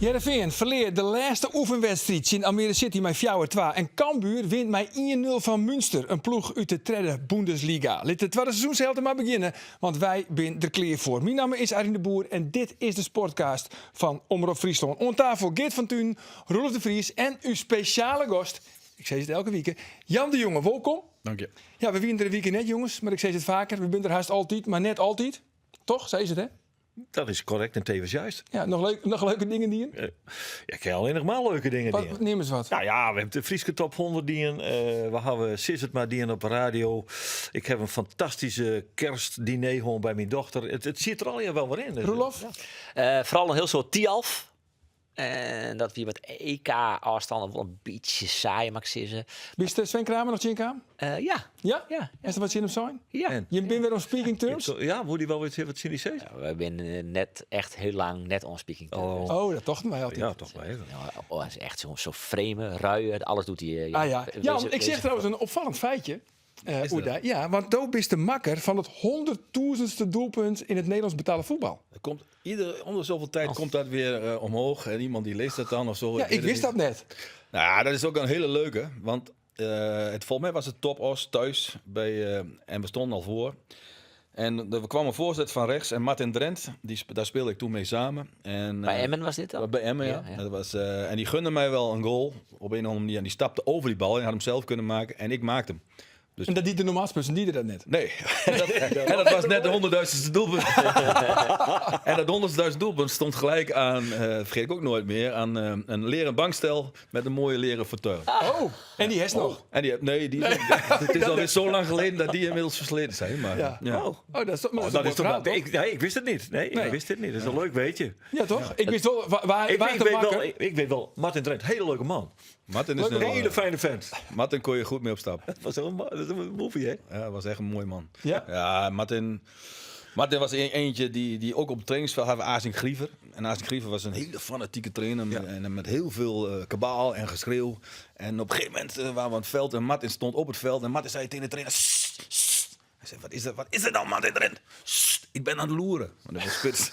Hearrenfean ferlear de lêste oefenwedstriid tsjin Almere City mei 4-2 en Cambuur wint mei 1-0 fan Münster, in ploech út de tredde Bundesliga. Lit de twadde seizoenshelte mar begjinne, want wy binne der klear foar. Myn namme is Arjen de Boer en dit is de Sportcast fan Omrop Fryslân. Oan tafel Geert van Tuinen, Roelof de Vries en ús spesjale gast, ik sis it elke wike, Jan de Jonge. Wolkom. Dank je. Ja, we wiene der in wike net, jonges, mar ik sis it faker, we binne der hast altyd, mar net altyd. Toch? Sa is it, hè? Dat is korrekt en tevens juist. Ja, noch, leuk, noch leuke dingen dien? Ja, ik ha allinnich mar leuke dingen Wat, dien. neam ris wat. Nou ja, we hawwe de Fryske Top 100 dien. We hawwe Sis It Mar dien op de radio. Ik ha in fantastyske kerstdiner hân by myn dochter. It sit der allegear wol wer yn. Dus, Roelof? Ja. Foaral in hiel soad Thialf. En dat wie wat EK-ôfstannen wol in bytsje saai, moat ik sizze. Bist Sven Kramer noch tsjinkaam? Ja. Ja? Ja. Hast der wat tsjin him sein? Ja. En? Jim binne wer on speaking terms? Ja, woe dy wol wat tsjin dy sizze? Ja, wy binne net echt hiel lang net on speaking terms. Oh, dat tochten wy altyd. Ja, toch wel even. Ja, oh, hy is echt zo'n frame, ruie, alles doet hy. Ah ja. Jan, ik seach trouwens in opfallend feitje. Oer dy. Ja, want do bist de makker fan it hûnderttûzenste doelpunt yn it Nederlânsk betelle fuotbal. Er komt ieder, om de zoveel tijd komt dat weer omhoog en iemand die leest dat dan of zo. Ja, ik weet het wist dat niet. net. Nou ja, dat is ook een hele leuke, want volgens mij was het TOP Oss thuis bij, en we stonden al voor. En er kwam een voorzet van rechts en Martin Drent, daar speelde ik toen mee samen. En, Bij Emmen was dit dan? Bij Emmen, ja. Ja, ja. Dat was, en die gunde mij wel een goal op een of andere manier. En die stapte over die bal en had hem zelf kunnen maken en ik maakte hem. Dus En dat die de normaal speelt, die dat net. Nee, en dat was net de 100.000ste doelpunt. En dat 100.000 doelpunt stond gelijk aan, vergeet ik ook nooit meer, aan een leren bankstel met een mooie leren fauteuil. Oh, en die is nog. En die, nee, die, het is alweer zo lang geleden dat die inmiddels versleten zijn. Maar, Ja. ja. Oh, oh, dat is toch, maar Oh, dat is dat toch is een toch verhaal, wel, toch? ik, nee, ik wist het niet. Nee, Nee. ik wist het niet. Dat is een leuk weetje. Ja, toch? Ik wist wel waar, Ik, waar ik te weet maken. wel, ik weet wel, Martin Drent, hele leuke man. Martin is Leuke een Hele fijne vent. Martin kon je goed mee op stap. Dat was een, dat is een movie, hè? Ja, dat was echt een mooi man. Ja? Ja, Martin was eentje die ook op het trainingsveld had, Asing Griever. En Asing Griever was een hele fanatieke trainer en met heel veel kabaal en geschreeuw. En op een gegeven moment waren we aan het veld en Martin stond op het veld. En Martin zei tegen de trainer, sst, sst. Hij zei, wat is dat, wat is dat nou, Martin Drent? Sst, ik ben aan het loeren. Want dat was spits.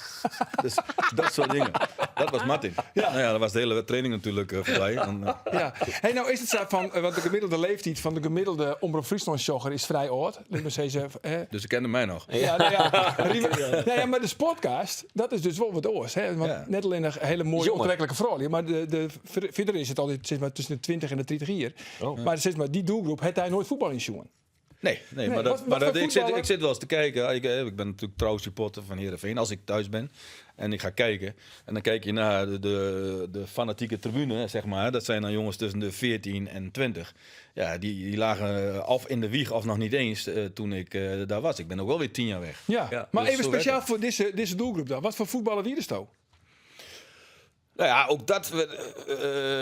Dus dat soort dingen. Dat was Martin. Ja. Nou ja, dat was de hele training natuurlijk voorbij. Dan, Ja. Hey, nou is het zo van, want de gemiddelde leeftijd van de gemiddelde Omrop Fryslân-sjogger is vrij oud. Laat maar zeggen, hè. Dus ze kenden mij nog. Ja, nou ja. Riemen- Nou ja, maar de Sportcast, dat is dus wel wat oors. Hè? Want Ja. net alleen nog hele mooie, Jonger. ontrekkelijke vrouwen, maar verder is het altijd zeg maar, tussen de 20 en de 30 jaar. Oh. Maar zeg maar, die doelgroep heeft hij nooit voetbal in jongen. Nee, nee, Nee, maar dat, wat maar voor dat, ik zit, voetballer? ik zit wel eens te kijken. Ja, ik ben natuurlijk trouw supporter van Heerenveen als ik thuis ben. En ik ga kijken. En dan kijk je naar de fanatieke tribune, zeg maar. Dat zijn dan jongens tussen de 14 en 20. Ja, die lagen af in de wieg of nog niet eens toen ik daar was. Ik ben ook wel weer 10 jaar weg. Ja, Ja, maar dus even zo werkt speciaal het. voor deze doelgroep dan. Wat voor voetballer wie is het? Nou ja, ook dat.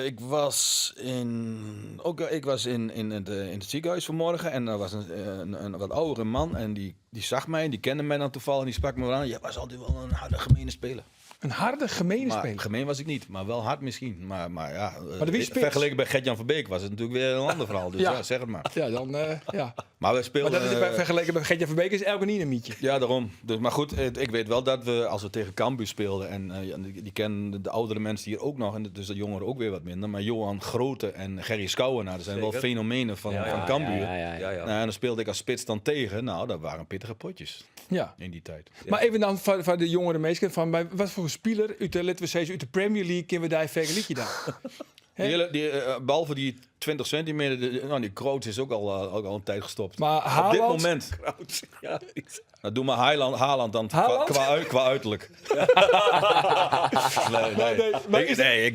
Ik was in, ook, ik was in, in, het, in het ziekenhuis vanmorgen en daar was een wat oudere man en die zag mij en die kende mij dan toevallig en die sprak me wel aan. Jij was altijd wel een harde, gemene speler. Een harde, gemene Maar speler? Gemeen was ik niet, maar wel hard misschien. Maar ja, Maar de wie spits? vergeleken bij Gert-Jan Verbeek was het natuurlijk weer een ander verhaal. Dus Ja. ja, zeg het maar. Ja, dan, ja. Maar we speelden, Maar dat is bij, vergeleken bij Gert-Jan Verbeek is elke niet een mietje. Ja, daarom. Dus, maar goed, ik weet wel dat we, als we tegen Cambuur speelden, en ja, die kennen de oudere mensen hier ook nog, en dus de jongeren ook weer wat minder. Maar Johan Groote en Gerry Schouwenaar, dat zijn wel fenomenen van Cambuur. Nou, en dan speelde ik als spits dan tegen. Nou, dat waren pittige potjes in die tijd. Maar even dan van de jongere mensen, van bij, wat voor speler uit de, laten we zeggen, uit de Premier League kunnen we daar vergelijken dan? Hè? Die hele, die behalve die 20 centimeter, de, nou, die Kroos is ook al een tijd gestopt. Maar Op dit Haaland? moment. Kroos, ja. Nou, doe maar Haaland dan Haaland? qua uiterlijk. Nee, nee. Nee, maar is het Nee,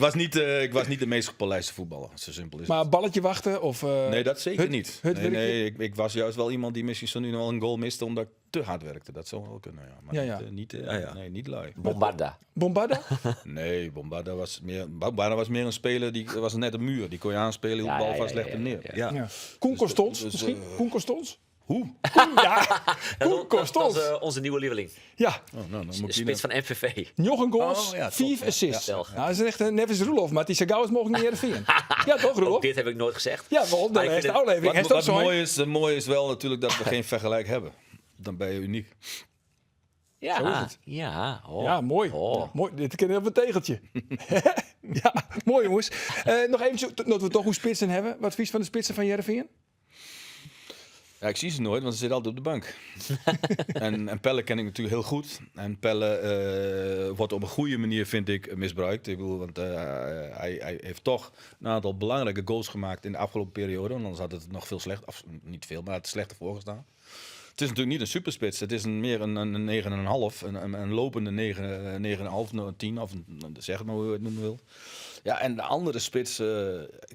ik was niet de meest gepolijste voetballer. Zo simpel is Maar het. balletje wachten of, Nee, dat zeker niet. hut Nee, werkje? nee, ik was juist wel iemand die misschien zo nu nog wel een goal miste omdat ik te hard werkte. Dat zou wel kunnen, ja. Maar niet, nee, niet lui. Bombarda. Bombarda? Nee, Bombarda was meer, Bombarda was meer een speler, die was net een muur. Die kon je aanspelen, hoe de bal vast legde hem neer. Ja. Koen Kostons, misschien? Koen Kostons? Hoe? Koen, ja. Koen Dat Kostons. is onze nieuwe lieveling. Ja. Oh, nou, dan moet ik die Spits nog- van MVV. 9 goals, Oh, ja, top, 5 ja. assists. Ja. Nou, dat is echt een nevens Roelof, maar die zo gauw als mogelijk niet Heerenveen. Ja, toch, Roelof? Ook dit heb ik nooit gezegd. Ja, wel, de Maar ik laatste vind het aflevering. Wat Hij is toch zo, mooi is, het mooie is wel natuurlijk dat we geen vergelijk hebben. Dan ben je uniek. Ja, Zo is het. Ja, oh. Ja, mooi. Oh. Mooi. Dit kan op een tegeltje. ja, mooi jongens. Nog even, dat we toch hoe spitsen hebben. Wat vies van de spitsen van Hearrenfean? Ja, ik zie ze nooit, want ze zitten altijd op de bank. En Pelle ken ik natuurlijk heel goed. En Pelle wordt op een goede manier, vind ik, misbruikt. Ik bedoel, want hij heeft toch een aantal belangrijke goals gemaakt in de afgelopen periode. Want anders had het nog veel slechter, of niet veel, maar het slechter voorgestaan. Het is natuurlijk niet een superspits. Het is meer een 9,5. Een lopende 9,5, een 10 of een, zeg het maar hoe je het noemen wilt. Ja, en de andere spits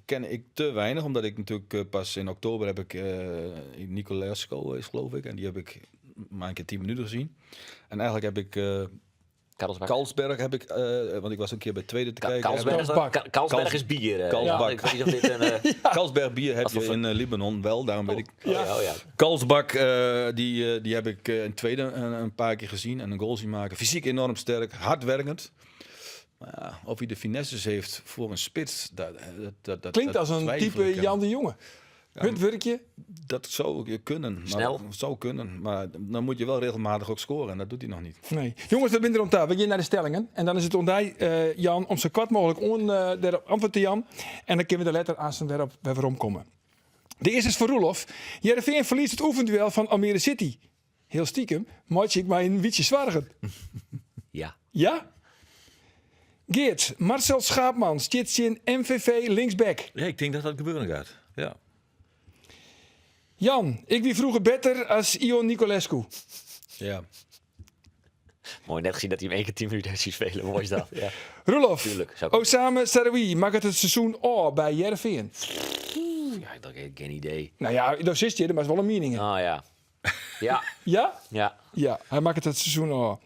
ken ik te weinig. Omdat ik natuurlijk pas in oktober heb ik Nicolescu is geloof ik. En die heb ik maar een keer 10 minuten gezien. En eigenlijk heb ik Karlsbakk. Carlsberg heb ik, want ik was een keer bij tweede te kijken. Carlsberg, Karlsbakk. Carlsberg is bier. Karlsbakk. Ja, ik weet niet of dit een Carlsberg bier heb Wat je voor in Libanon wel, daarom weet ik. Oh, ja, oh, ja. Karlsbakk, die heb ik in tweede een paar keer gezien en een goal zien maken. Fysiek enorm sterk, hardwerkend. Maar ja, of hij de finesses heeft voor een spits, Klinkt dat als een twijfel type ik aan. Jan de Jonge. Het werkje. Dat zou kunnen. Maar, Snel. Zou kunnen, maar dan moet je wel regelmatig ook scoren en dat doet hij nog niet. Nee. Jongens, we zijn er om tafel. We gaan naar de stellingen. En dan is het ontdij, Jan, om zo kwart mogelijk daarop antwoord te Jan. En dan kunnen we de letter aan zijn waarop we weer omkomen. De eerste is voor Roelof. Hearrenfean verliest het oefenduel van Almere City. Heel stiekem, maak ik mij een beetje zwargen. Ja. Ja? Geert, Marcel Schaapman, Stitsin, MVV, linksback. Ja, ik denk dat dat gebeuren gaat. Ja. Jan, ik wie vroeger beter als Ion Nicolescu. Ja. Mooi, net gezien dat hij hem één keer 10 minuten heeft zien spelen. Mooi is dat. Ja. Roelof, Tuurlijk, zou ik Osame Sahraoui maakt het seizoen O bij Hearrenfean. Ja, ik heb geen idee. Nou ja, daar zit je, maar is wel een mening. Oh ja. Ja. Ja? Ja. Ja, hij maakt het seizoen O.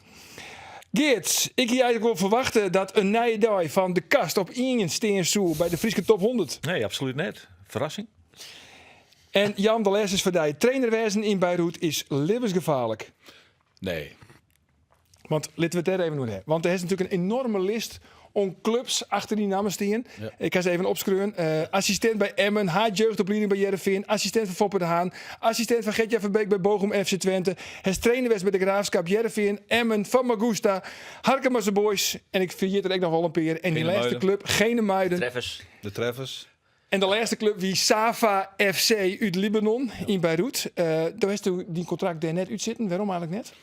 Geert, ik hier eigenlijk wel verwachten dat een nieuwe van de kast op één steen zoe bij de Friese top 100. Nee, absoluut niet. Verrassing. En Jan de Les is voor die trainerwezen in Beirut is levensgevaarlijk. Nee. Want laten we het daar even doen. Hè. Want er is natuurlijk een enorme list om clubs achter die namen staan. Ja. Ik ga ze even opschreeuwen. Assistent bij Emmen, haar jeugdopleiding bij Hearrenfean, assistent van Foppe de Haan, assistent van Gertjan Verbeek bij Bochum FC Twente, het trainer was bij de Graafschap Hearrenfean, Emmen, Famagusta, Harkemase Boys en ik vergeet er ook nog wel een keer. En die Gene laatste Muiden. club, Genemuiden. Treffers. De Treffers. En de laatste club wie Safa FC uit Libanon in Beirut. Daar is toen die contract daar net uitzitten. Waarom eigenlijk net?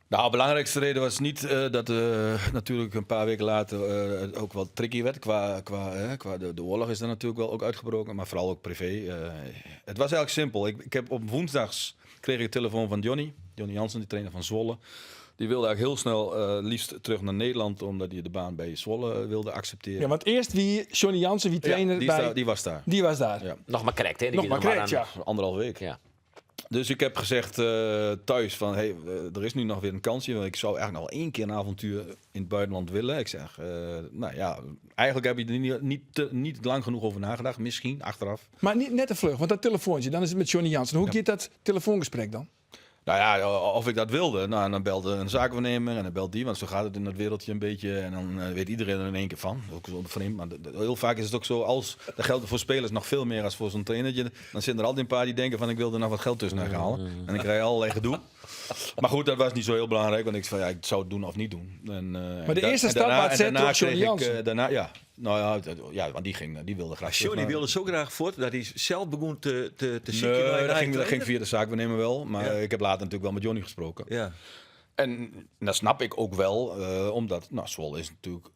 Nou, de belangrijkste reden was niet dat natuurlijk een paar weken later het ook wel tricky werd. De oorlog is daar natuurlijk wel ook uitgebroken, maar vooral ook privé. Het was eigenlijk simpel. Op woensdags kreeg ik een telefoon van Johnny. Johnny Jansen, die trainer van Zwolle. Die wilde eigenlijk heel snel liefst terug naar Nederland, omdat hij de baan bij Zwolle wilde accepteren. Ja, want eerst wie Johnny Jansen, wie Ja, trainer bij die was daar. Die was daar. Ja. Nog maar correct, hè? Die Nog maar nog maar correct, aan ja. Anderhalf week. Ja. Dus ik heb gezegd thuis van, hey, er is nu nog weer een kansje. Want ik zou eigenlijk nog wel 1 keer een avontuur in het buitenland willen. Ik zeg, nou ja, eigenlijk heb je er niet lang genoeg over nagedacht. Misschien, achteraf. Maar niet net een vlug, want dat telefoontje, dan is het met Johnny Jansen. Hoe gaat dat telefoongesprek dan? Nou ja, of ik dat wilde. Nou, en dan belde een zaakwaarnemer en dan belt die, want zo gaat het in dat wereldje een beetje. En dan weet iedereen er in één keer van. Ook zo vreemd, maar heel vaak is het ook zo, dat geldt voor spelers nog veel meer als voor zo'n trainertje. Dan zitten er altijd een paar die denken van, ik wil er nog wat geld tussen gaan halen. En dan krijg je allerlei gedoe. Maar goed, dat was niet zo heel belangrijk, want ik zei van, ja, ik zou het doen of niet doen. En Maar de eerste stap was het daarna door Johnny kreeg ik, Jansen. daarna, ja. Nou ja, dat, ja, want die ging, die wilde graag terug Johnny naar wilde zo graag voort dat hij zelf begon te zieken Nee, naar dat eigen ging trainer. via de zaakwaarnemer wel. Maar ik heb later natuurlijk wel met Johnny gesproken. En dat snap ik ook wel, omdat Zwolle is natuurlijk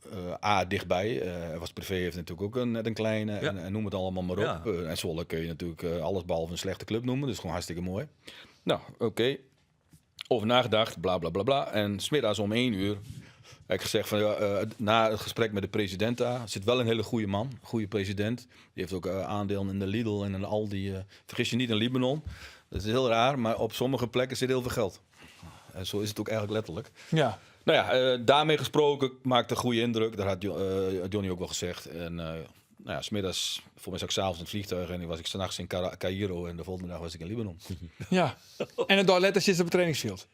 A, dichtbij. Was privé heeft natuurlijk ook net een kleine en noem het allemaal maar op. En Zwolle kun je natuurlijk alles behalve een slechte club noemen. Dus gewoon hartstikke mooi. Nou, oké. Over nagedacht, bla bla bla bla. En 's middags om 1 uur heb ik gezegd van, ja na het gesprek met de president daar zit wel een hele goede man, een goede president. Die heeft ook aandelen in de Lidl en in de Aldi. Vergis je niet in Libanon. Dat is heel raar, maar op sommige plekken zit heel veel geld. En zo is het ook eigenlijk letterlijk. Daarmee gesproken maakte een goede indruk. Dat had Johnny ook wel gezegd. En 's middags, voor mij zat ik 's avonds in het vliegtuig en was ik 's nachts in Cairo en de volgende dag was ik in Libanon. Ja, en een dag later zit ze op het trainingsveld.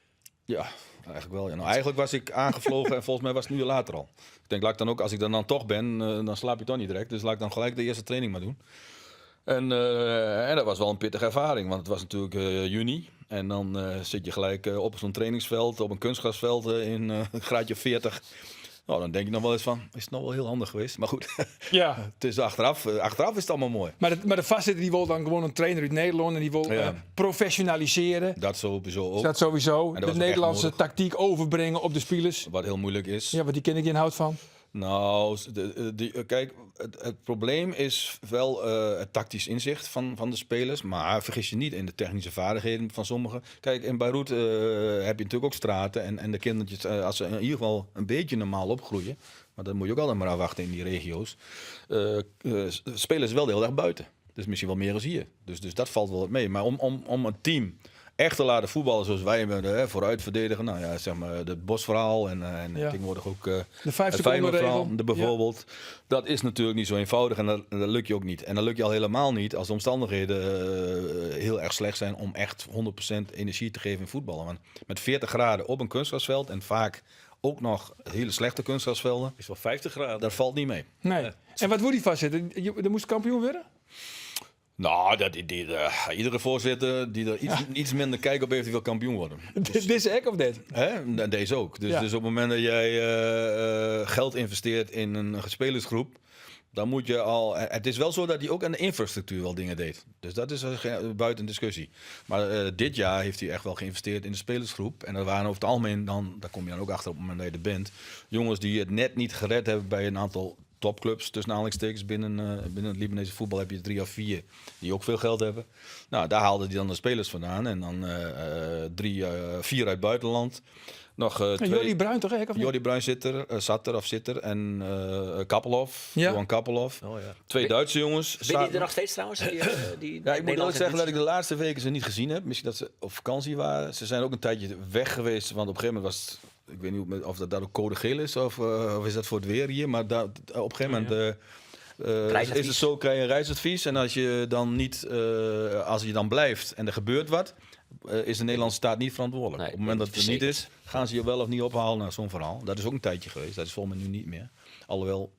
Ja, eigenlijk wel. Ja. Nou, eigenlijk was ik aangevlogen en volgens mij was het een uur later al. Ik denk, laat ik dan ook, als ik dan toch ben, dan slaap je toch niet direct. Dus laat ik dan gelijk de eerste training maar doen. En, en dat was wel een pittige ervaring, want het was natuurlijk juni. En dan zit je gelijk op zo'n trainingsveld, op een kunstgrasveld in een graadje 40. Nou, dan denk je nog wel eens van, is het nog wel heel handig geweest? Maar goed, Ja. het is achteraf, achteraf is het allemaal mooi. Maar de voorzitter die wil dan gewoon een trainer uit Nederland en die wil professionaliseren. Dat sowieso ook. Dat sowieso. En dat De was ook echt Nederlandse nodig. tactiek overbrengen op de spelers. Wat heel moeilijk is. Ja, want die ken ik inhoud van. Nou, kijk, het probleem is wel het tactisch inzicht van de spelers. Maar vergis je niet in de technische vaardigheden van sommigen. Kijk, in Beirut heb je natuurlijk ook straten. En de kindertjes, als ze in ieder geval een beetje normaal opgroeien. Maar dat moet je ook altijd maar afwachten in die regio's. Spelen ze wel de hele dag buiten. Dus misschien wel meer als hier. Dus dat valt wel wat mee. Maar om een team echt te laten voetballen zoals wij hebben, hè, vooruit verdedigen. Nou ja, zeg maar, het Bosverhaal en tegenwoordig ook De 5 het seconden Feyenoordverhaal, regel. de bijvoorbeeld. Dat is natuurlijk niet zo eenvoudig en dat lukt je ook niet. En dat lukt je al helemaal niet als de omstandigheden heel erg slecht zijn om echt 100% energie te geven in voetballen. Want met 40 graden op een kunstgrasveld en vaak ook nog hele slechte kunstgrasvelden. Is wel 50 graden. Dat valt niet mee. Nee. En wat wordt die vastzitten? Er moest kampioen worden? Nou, dat, die, die, iedere voorzitter die er iets minder kijk op heeft, die wil kampioen worden. Dus, deze ek of dit? Hè? En deze ook. Dus, dus op het moment dat jij geld investeert in een spelersgroep, dan moet je al... Het is wel zo dat hij ook aan de infrastructuur wel dingen deed. Dus dat is buiten discussie. Maar dit jaar heeft hij echt wel geïnvesteerd in de spelersgroep. En dat waren over het algemeen, dan, daar kom je dan ook achter op het moment dat je er bent, jongens die het net niet gered hebben bij een aantal topclubs, tussen aanhalingstekens, binnen het Libanese voetbal heb je 3 of 4 die ook veel geld hebben. Nou, daar haalden die dan de spelers vandaan. En dan 3, 4 uit het buitenland. Nog En 2. Jordi Bruin toch, hè, of niet? Jordi Bruin zat er of zit er. En Kappelhof, Johan Kappelhof. Oh, ja. 2 Duitse jongens. Ben die er nog steeds trouwens? Die die Ja, ik moet eerlijk Nederlandse zeggen dat ik de laatste weken ze niet gezien heb. Misschien dat ze op vakantie waren. Ze zijn ook een tijdje weg geweest, want op een gegeven moment was het, ik weet niet of dat daar ook code geel is of is dat voor het weer hier. Maar op een gegeven moment, Reisadvies. is het zo, krijg je een reisadvies. En als je dan niet als je dan blijft en er gebeurt wat, is de Nederlandse staat niet verantwoordelijk. Nee, op het moment dat het er niet verzekerd. is, gaan ze je wel of niet ophalen naar zo'n verhaal. Dat is ook een tijdje geweest. Dat is volgens mij nu niet meer. Alhoewel,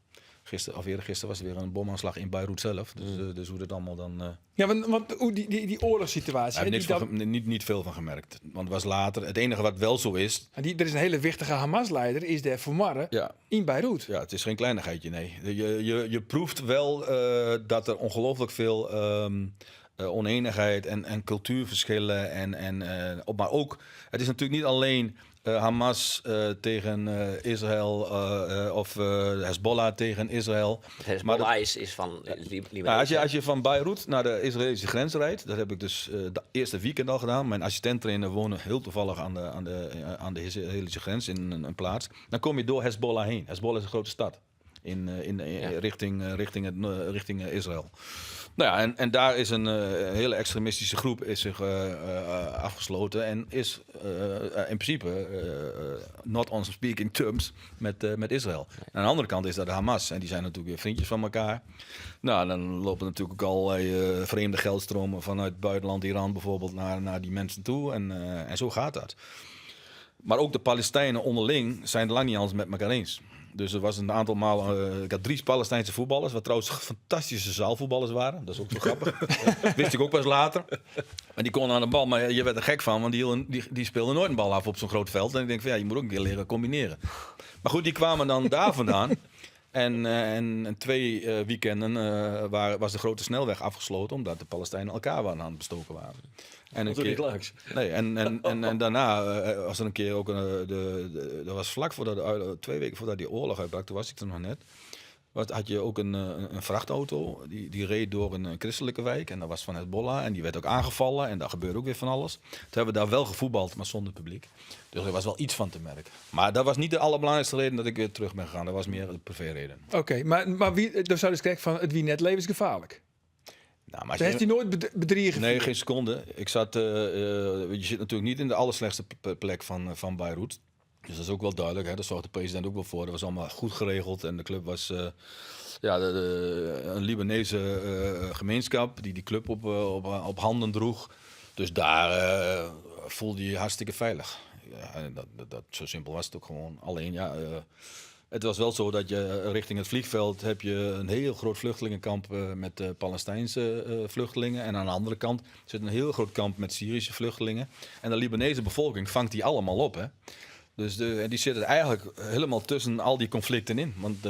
gisteren, of eergisteren was er weer een bomaanslag in Beirut zelf. Dus hoe dat allemaal dan Ja, want hoe die oorlogssituatie, Daar heb hè, ik die niks van dan niet veel van gemerkt. Want het was later. Het enige wat wel zo is... En er is een hele wichtige Hamas-leider, is daar vermarren in Beirut. Ja, het is geen kleinigheidje, nee. Je proeft wel dat er ongelooflijk veel oneenigheid en cultuurverschillen. Maar ook, het is natuurlijk niet alleen Hamas tegen Israël of Hezbollah tegen Israël. Hezbollah Maar dat is van Libanon. Nou, als je van Beirut naar de Israëlische grens rijdt, dat heb ik dus de eerste weekend al gedaan. Mijn assistent-trainer woonde heel toevallig aan de Israëlische grens in een plaats. Dan kom je door Hezbollah heen. Hezbollah is een grote stad in richting Israël. En daar is een hele extremistische groep is zich afgesloten en is in principe not on speaking terms met Israël. En aan de andere kant is dat de Hamas en die zijn natuurlijk weer vriendjes van elkaar. Dan lopen natuurlijk ook allerlei vreemde geldstromen vanuit het buitenland, Iran bijvoorbeeld, naar die mensen toe en zo gaat dat. Maar ook de Palestijnen onderling zijn het lang niet alles met elkaar eens. Dus er was een aantal malen... ik had 3 Palestijnse voetballers, wat trouwens fantastische zaalvoetballers waren. Dat is ook zo grappig. Wist ik ook pas later. En die konden aan de bal, maar je werd er gek van, want die speelden nooit een bal af op zo'n groot veld. En ik denk van ja, je moet ook een keer leren combineren. Maar goed, die kwamen dan daar vandaan. En 2 weekenden was de grote snelweg afgesloten, omdat de Palestijnen elkaar waren aan het bestoken waren. En een Dat is keer niet langs. Nee, en daarna was er een keer ook een de, de, dat was vlak voordat de 2 weken voordat die oorlog uitbrak, toen was ik er nog net. Wat had je ook een vrachtauto, die reed door een christelijke wijk en dat was van Hezbollah en die werd ook aangevallen en daar gebeurde ook weer van alles. Toen hebben we daar wel gevoetbald, maar zonder publiek. Dus er was wel iets van te merken. Maar dat was niet de allerbelangrijkste reden dat ik weer terug ben gegaan. Dat was meer de privéreden. Oké, maar wie, dan zou dus kijken van het wie net levensgevaarlijk. Nou, maar als Daar je heeft hij nooit bedriegen Nee, gevoerd? geen seconde. Ik zat je zit natuurlijk niet in de allerslechtste plek van Beirut. Dus dat is ook wel duidelijk. Hè? Daar zorgde de president ook wel voor. Dat was allemaal goed geregeld. En de club was een Libanese gemeenschap die die club op handen droeg. Dus daar voelde je je hartstikke veilig. Ja, en zo simpel was het ook gewoon. Alleen, Het was wel zo dat je richting het vliegveld heb je een heel groot vluchtelingenkamp met Palestijnse vluchtelingen. En aan de andere kant zit een heel groot kamp met Syrische vluchtelingen. En de Libanese bevolking vangt die allemaal op. Hè? Dus en die zitten eigenlijk helemaal tussen al die conflicten in. Want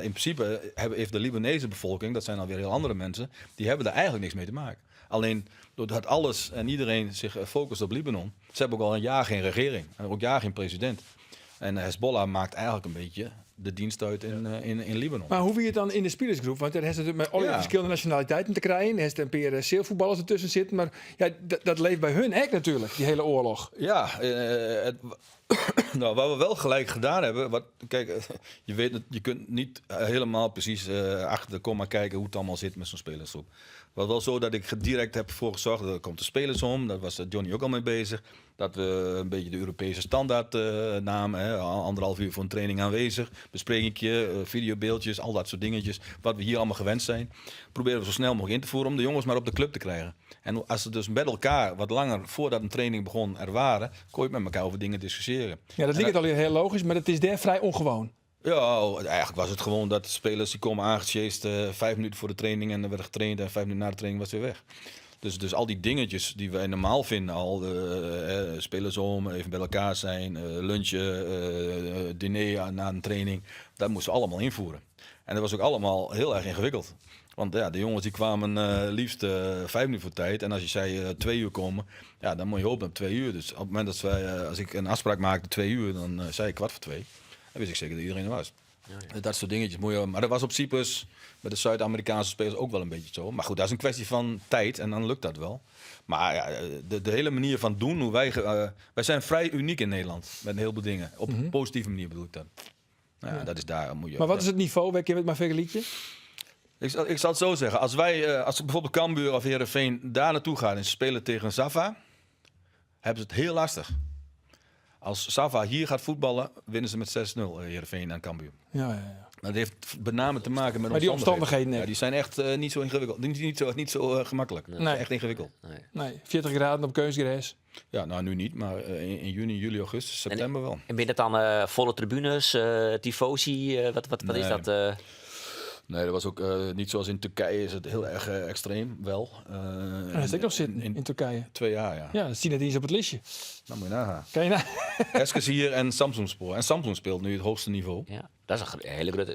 in principe heeft de Libanese bevolking, dat zijn alweer heel andere mensen, die hebben daar eigenlijk niks mee te maken. Alleen doordat alles en iedereen zich focust op Libanon, ze hebben ook al een jaar geen regering en ook jaar geen president. En Hezbollah maakt eigenlijk een beetje de dienst uit in Libanon. Maar hoe wie het dan in de spelersgroep? Want er heeft natuurlijk met alle verschillende nationaliteiten te krijgen. Er heeft een paar zeelvoetballers ertussen zitten. Maar ja, dat leeft bij hun ook natuurlijk, die hele oorlog. Ja, nou, wat we wel gelijk gedaan hebben... Wat, kijk, je weet het, je kunt niet helemaal precies achter de komma kijken hoe het allemaal zit met zo'n spelersgroep. Het was wel zo dat ik direct heb voor gezorgd, er komt de spelers om, daar was Johnny ook al mee bezig. Dat we een beetje de Europese standaard namen. Hè, anderhalf uur voor een training aanwezig. Besprekingje, videobeeldjes, al dat soort dingetjes. Wat we hier allemaal gewend zijn. Proberen we zo snel mogelijk in te voeren om de jongens maar op de club te krijgen. En als ze dus met elkaar wat langer voordat een training begon er waren, kon je met elkaar over dingen discussiëren. Ja, dat lijkt al heel logisch, maar dat is daar vrij ongewoon. Ja, eigenlijk was het gewoon dat de spelers die komen aangechased 5 minuten voor de training en dan werd getraind en 5 minuten na de training was het weer weg. Dus al die dingetjes die wij normaal vinden al, spelers om, even bij elkaar zijn, lunchen, diner na een training, dat moesten we allemaal invoeren. En dat was ook allemaal heel erg ingewikkeld. Want ja, de jongens die kwamen liefst 5 minuten voor tijd. En als je zei 2 uur komen, ja, dan moet je hopen op 2 uur. Dus op het moment dat wij, als ik een afspraak maakte 2 uur, dan zei ik 1:45. Dan wist ik zeker dat iedereen er was. Ja, ja. Dat soort dingetjes moet je, maar dat was op Cyprus met de Zuid-Amerikaanse spelers ook wel een beetje zo. Maar goed, dat is een kwestie van tijd en dan lukt dat wel. Maar ja, de hele manier van doen, hoe wij wij zijn vrij uniek in Nederland met een heleboel dingen. Op een positieve manier bedoel ik dat. Nou ja, dat is daar, moet je Maar wat is het niveau? Waar kun je het maar vergelijken? Ik zal het zo zeggen. Als bijvoorbeeld Cambuur of Heerenveen daar naartoe gaan en ze spelen tegen Safa, hebben ze het heel lastig. Als Safa hier gaat voetballen, winnen ze met 6-0 Heerenveen en Cambuur. Dat heeft met name te maken met Maar die omstandigheden. omstandigheden, Ja, die zijn echt niet zo ingewikkeld. Niet zo gemakkelijk. Nee. Echt ingewikkeld. Nee. Nee, 40 graden op kunstgras. Ja, nou nu niet, maar in juni, juli, augustus, september wel. En binnen dan volle tribunes, tifosi, wat is Nee. dat? Nee, dat was ook niet zoals in Turkije, is het heel erg extreem wel. Daar is ik nog zitten in Turkije. 2 jaar, ja. Ja, dat zie je net eens op het listje. Nou moet je nagaan. Kan je na- Eskişehir en Samsunspor. En Samsun speelt nu het hoogste niveau. Ja, dat is een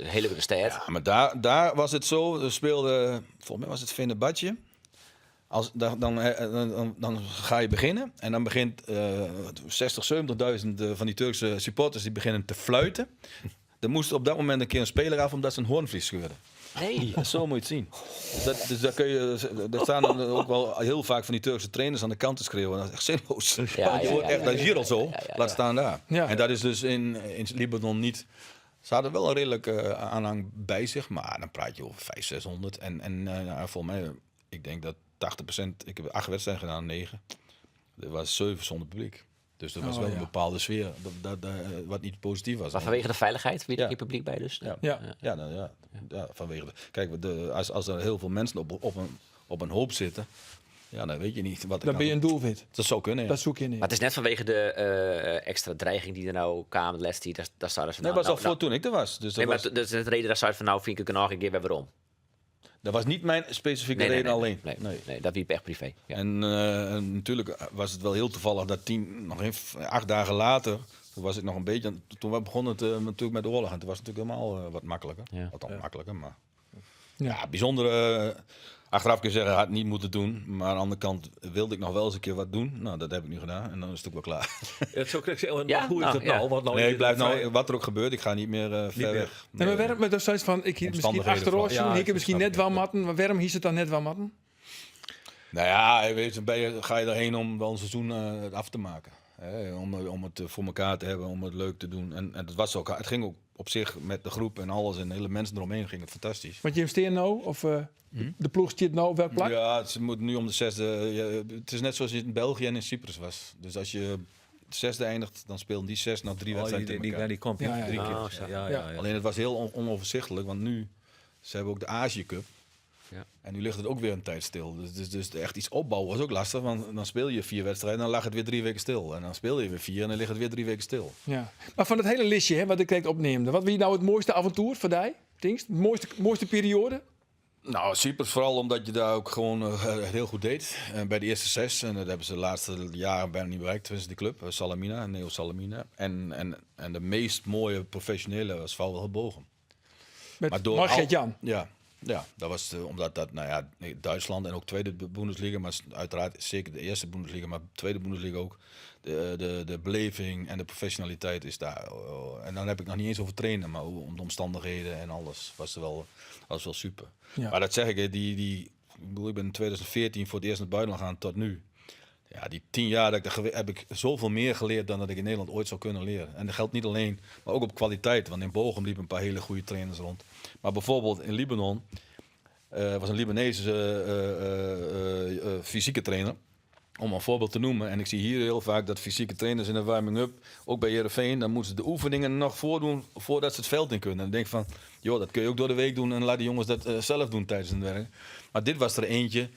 hele grote stad. Ja, maar daar was het zo. Er speelde, volgens mij was het Fenerbahce. Dan ga je beginnen. En dan begint 60, 70.000 van die Turkse supporters die beginnen te fluiten. Er moest op dat moment een keer een speler af omdat zijn hoornvlies scheurde. Nee. Ja, zo moet je het zien. Dus dat, dus daar kun je, daar staan dan ook wel heel vaak van die Turkse trainers aan de kant te schreeuwen. Dat is echt zinloos. Want je hoort echt, dat is hier al zo. Laat staan daar. En dat is dus in Libanon niet. Ze hadden wel een redelijke aanhang bij zich, maar dan praat je over vijf, 600. En nou, volgens mij, ik denk dat 80%, ik heb 8 wedstrijden gedaan, 9. Er was 7 zonder publiek. Dus dat was wel een bepaalde sfeer, wat niet positief was. Maar vanwege de veiligheid, weer geen publiek bij dus? Ja. Ja, nou ja. Ja, vanwege de, kijk, de, als, als er heel veel mensen op een hoop zitten, ja, dan weet je niet wat er Dan kan. ben je een doelwit. Dat zou kunnen, ja. Dat zoek je in. Maar het is net vanwege de extra dreiging die er nou kwam, de laatste tijd, daar zouden ze Nee, nou, was al nou, voor toen ik er was. Dus dat Nee, maar was dat is net de reden dat ze van nou vind ik het nog een keer weer waarom. Dat was niet mijn specifieke Nee, nee, reden nee, alleen. nee, Nee. nee, dat liep echt privé. Ja. En natuurlijk was het wel heel toevallig dat tien, nog even, 8 dagen later, toen was ik nog een beetje, toen we begonnen het natuurlijk met de oorlog. En toen was het natuurlijk helemaal wat makkelijker. Althans, makkelijker, maar ja, bijzonder. Achteraf kun je zeggen, had het niet moeten doen. Maar aan de andere kant wilde ik nog wel eens een keer wat doen. Nou, dat heb ik nu gedaan. En dan is het ook wel klaar. Ja, zo krijg je, en Ja, hoe is nou, dat nou? ja. Want nou nee, is ik blijf het nou, vrij- wat er ook gebeurt, ik ga niet meer ver meer. weg. Nee, maar waarom, maar dat is zoiets van, ik hier misschien Omstandigheden achterop vooral. zien, Ja, ik heb misschien snap net ik. wel matten. Maar waarom hier het dan net wel matten? Nou ja, je weet, ben je, ga je erheen om wel een seizoen af te maken. Hè? Om het voor elkaar te hebben, om het leuk te doen. En het was ook, het ging ook op zich met de groep en alles en de hele mensen eromheen ging het fantastisch. Want Jim Steen nou, of de ploeg zit nou op welk plak? Ja, ze moeten nu om de 6e. Ja, het is net zoals je in België en in Cyprus was. Dus als je 6e eindigt, dan spelen die 6 nog 3 Oh, wedstrijden tegen elkaar. die kampioen. Ja, ja, ja. 3 keer. Oh, zo. Ja, ja, ja. Alleen het was heel onoverzichtelijk, want nu, ze hebben ook de Azië Cup. Ja. En nu ligt het ook weer een tijd stil. Dus echt iets opbouwen was ook lastig. Want dan speel je vier wedstrijden en dan lag het weer 3 weken stil. En dan speel je weer vier en dan ligt het weer 3 weken stil. Ja. Mar fan it hiele listje, hè, wat ik krekt opneamde. Wat wie no it moaiste avontoer foar dy? Tinkst? Moaiste perioade? Nou, Cyprus vooral omdat je daar ook gewoon heel goed deed. Bij de eerste zes. En dat hebben ze de laatste jaren bijna niet bereikt. Tenminste, die club. Salamina, Neo Salamina. En de meest mooie professionele was VfL Bochum. Met Maar door Mark Jan. Ja, dat was omdat dat, nou ja, nee, Duitsland en ook tweede Bundesliga, maar uiteraard zeker de eerste Bundesliga, maar tweede Bundesliga ook. De beleving en de professionaliteit is daar. En dan heb ik nog niet eens over trainen, maar om de omstandigheden en alles was wel super. Maar dat zeg ik, hè, ik bedoel, ik ben in 2014 voor het eerst naar het buitenland gegaan tot nu. Ja, die 10 jaar dat ik daar heb ik zoveel meer geleerd dan dat ik in Nederland ooit zou kunnen leren. En dat geldt niet alleen, maar ook op kwaliteit. Want in Bochum liepen een paar hele goede trainers rond. Maar bijvoorbeeld in Libanon was een Libanese fysieke trainer. Om een voorbeeld te noemen. En ik zie hier heel vaak dat fysieke trainers in de warming-up, ook bij Heerenveen, dan moeten ze de oefeningen nog voordoen voordat ze het veld in kunnen. En dan denk ik van, joh, dat kun je ook door de week doen en laat die jongens dat zelf doen tijdens het werk. Maar dit was er eentje.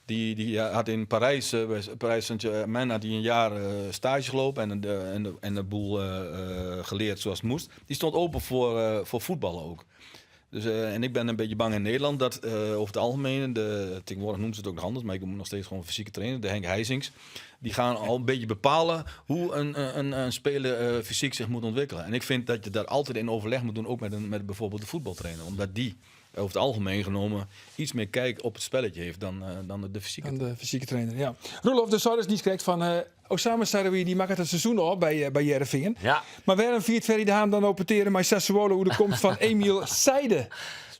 Die, ja, had in Parijs, bij Parijs Saint-Germain, had hij een jaar stage gelopen en de boel geleerd zoals het moest. Die stond open voor voetballen ook. Dus, en ik ben een beetje bang in Nederland dat over het algemeen, tegenwoordig noemen ze het ook nog anders, maar ik noem nog steeds gewoon fysieke trainer, de Henk Heijsings, die gaan al een beetje bepalen hoe een speler fysiek zich moet ontwikkelen. En ik vind dat je daar altijd in overleg moet doen, ook met bijvoorbeeld de voetbaltrainer. Omdat die over het algemeen genomen iets meer kijk op het spelletje heeft dan de fysieke Dan de fysieke trainer, ja. Roelof, do seidest niiskrekt fan Osame Sahraoui, dy makket it seizoen ôf by Hearrenfean. Mar wêrom fiert Ferry de Haan dan no petearen mei Sassuolo oer de komst fan Emiel Seide?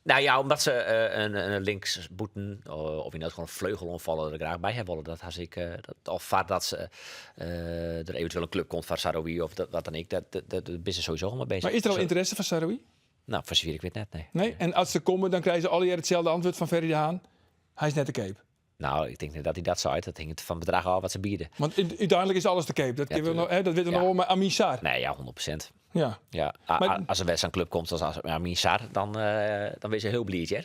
Nou ja, omdat se in linksbûten of yn dat gewoan in fleugeloanfaller der graach by ha wolle. Dat ha ik, dat, of foardat se, der eventueel in klup komt foar Sahraoui of dat, wat dan ek. Dat binne se sowieso al mei beuzich. Mar is der al ynteresse foar Sahraoui? Nou, foar safier ik wit net, nee. Nee? En as se komme, dan krije se allegear itselde antwurd fan Ferry de Haan. Hy is net te keap. Nou, ik tink net dat hy dat seit. Dat hinget fan it bedrach ôf wat se biede. Want úteinlik is alles te keap. Dat, kinne we noch, hè, dat witte we noch wol mei Amin Sarr. Nee, ja, 100%. Ja, as der wer sa'n klup komt as Amin Sarr, dan binne se hiel bliid, hè.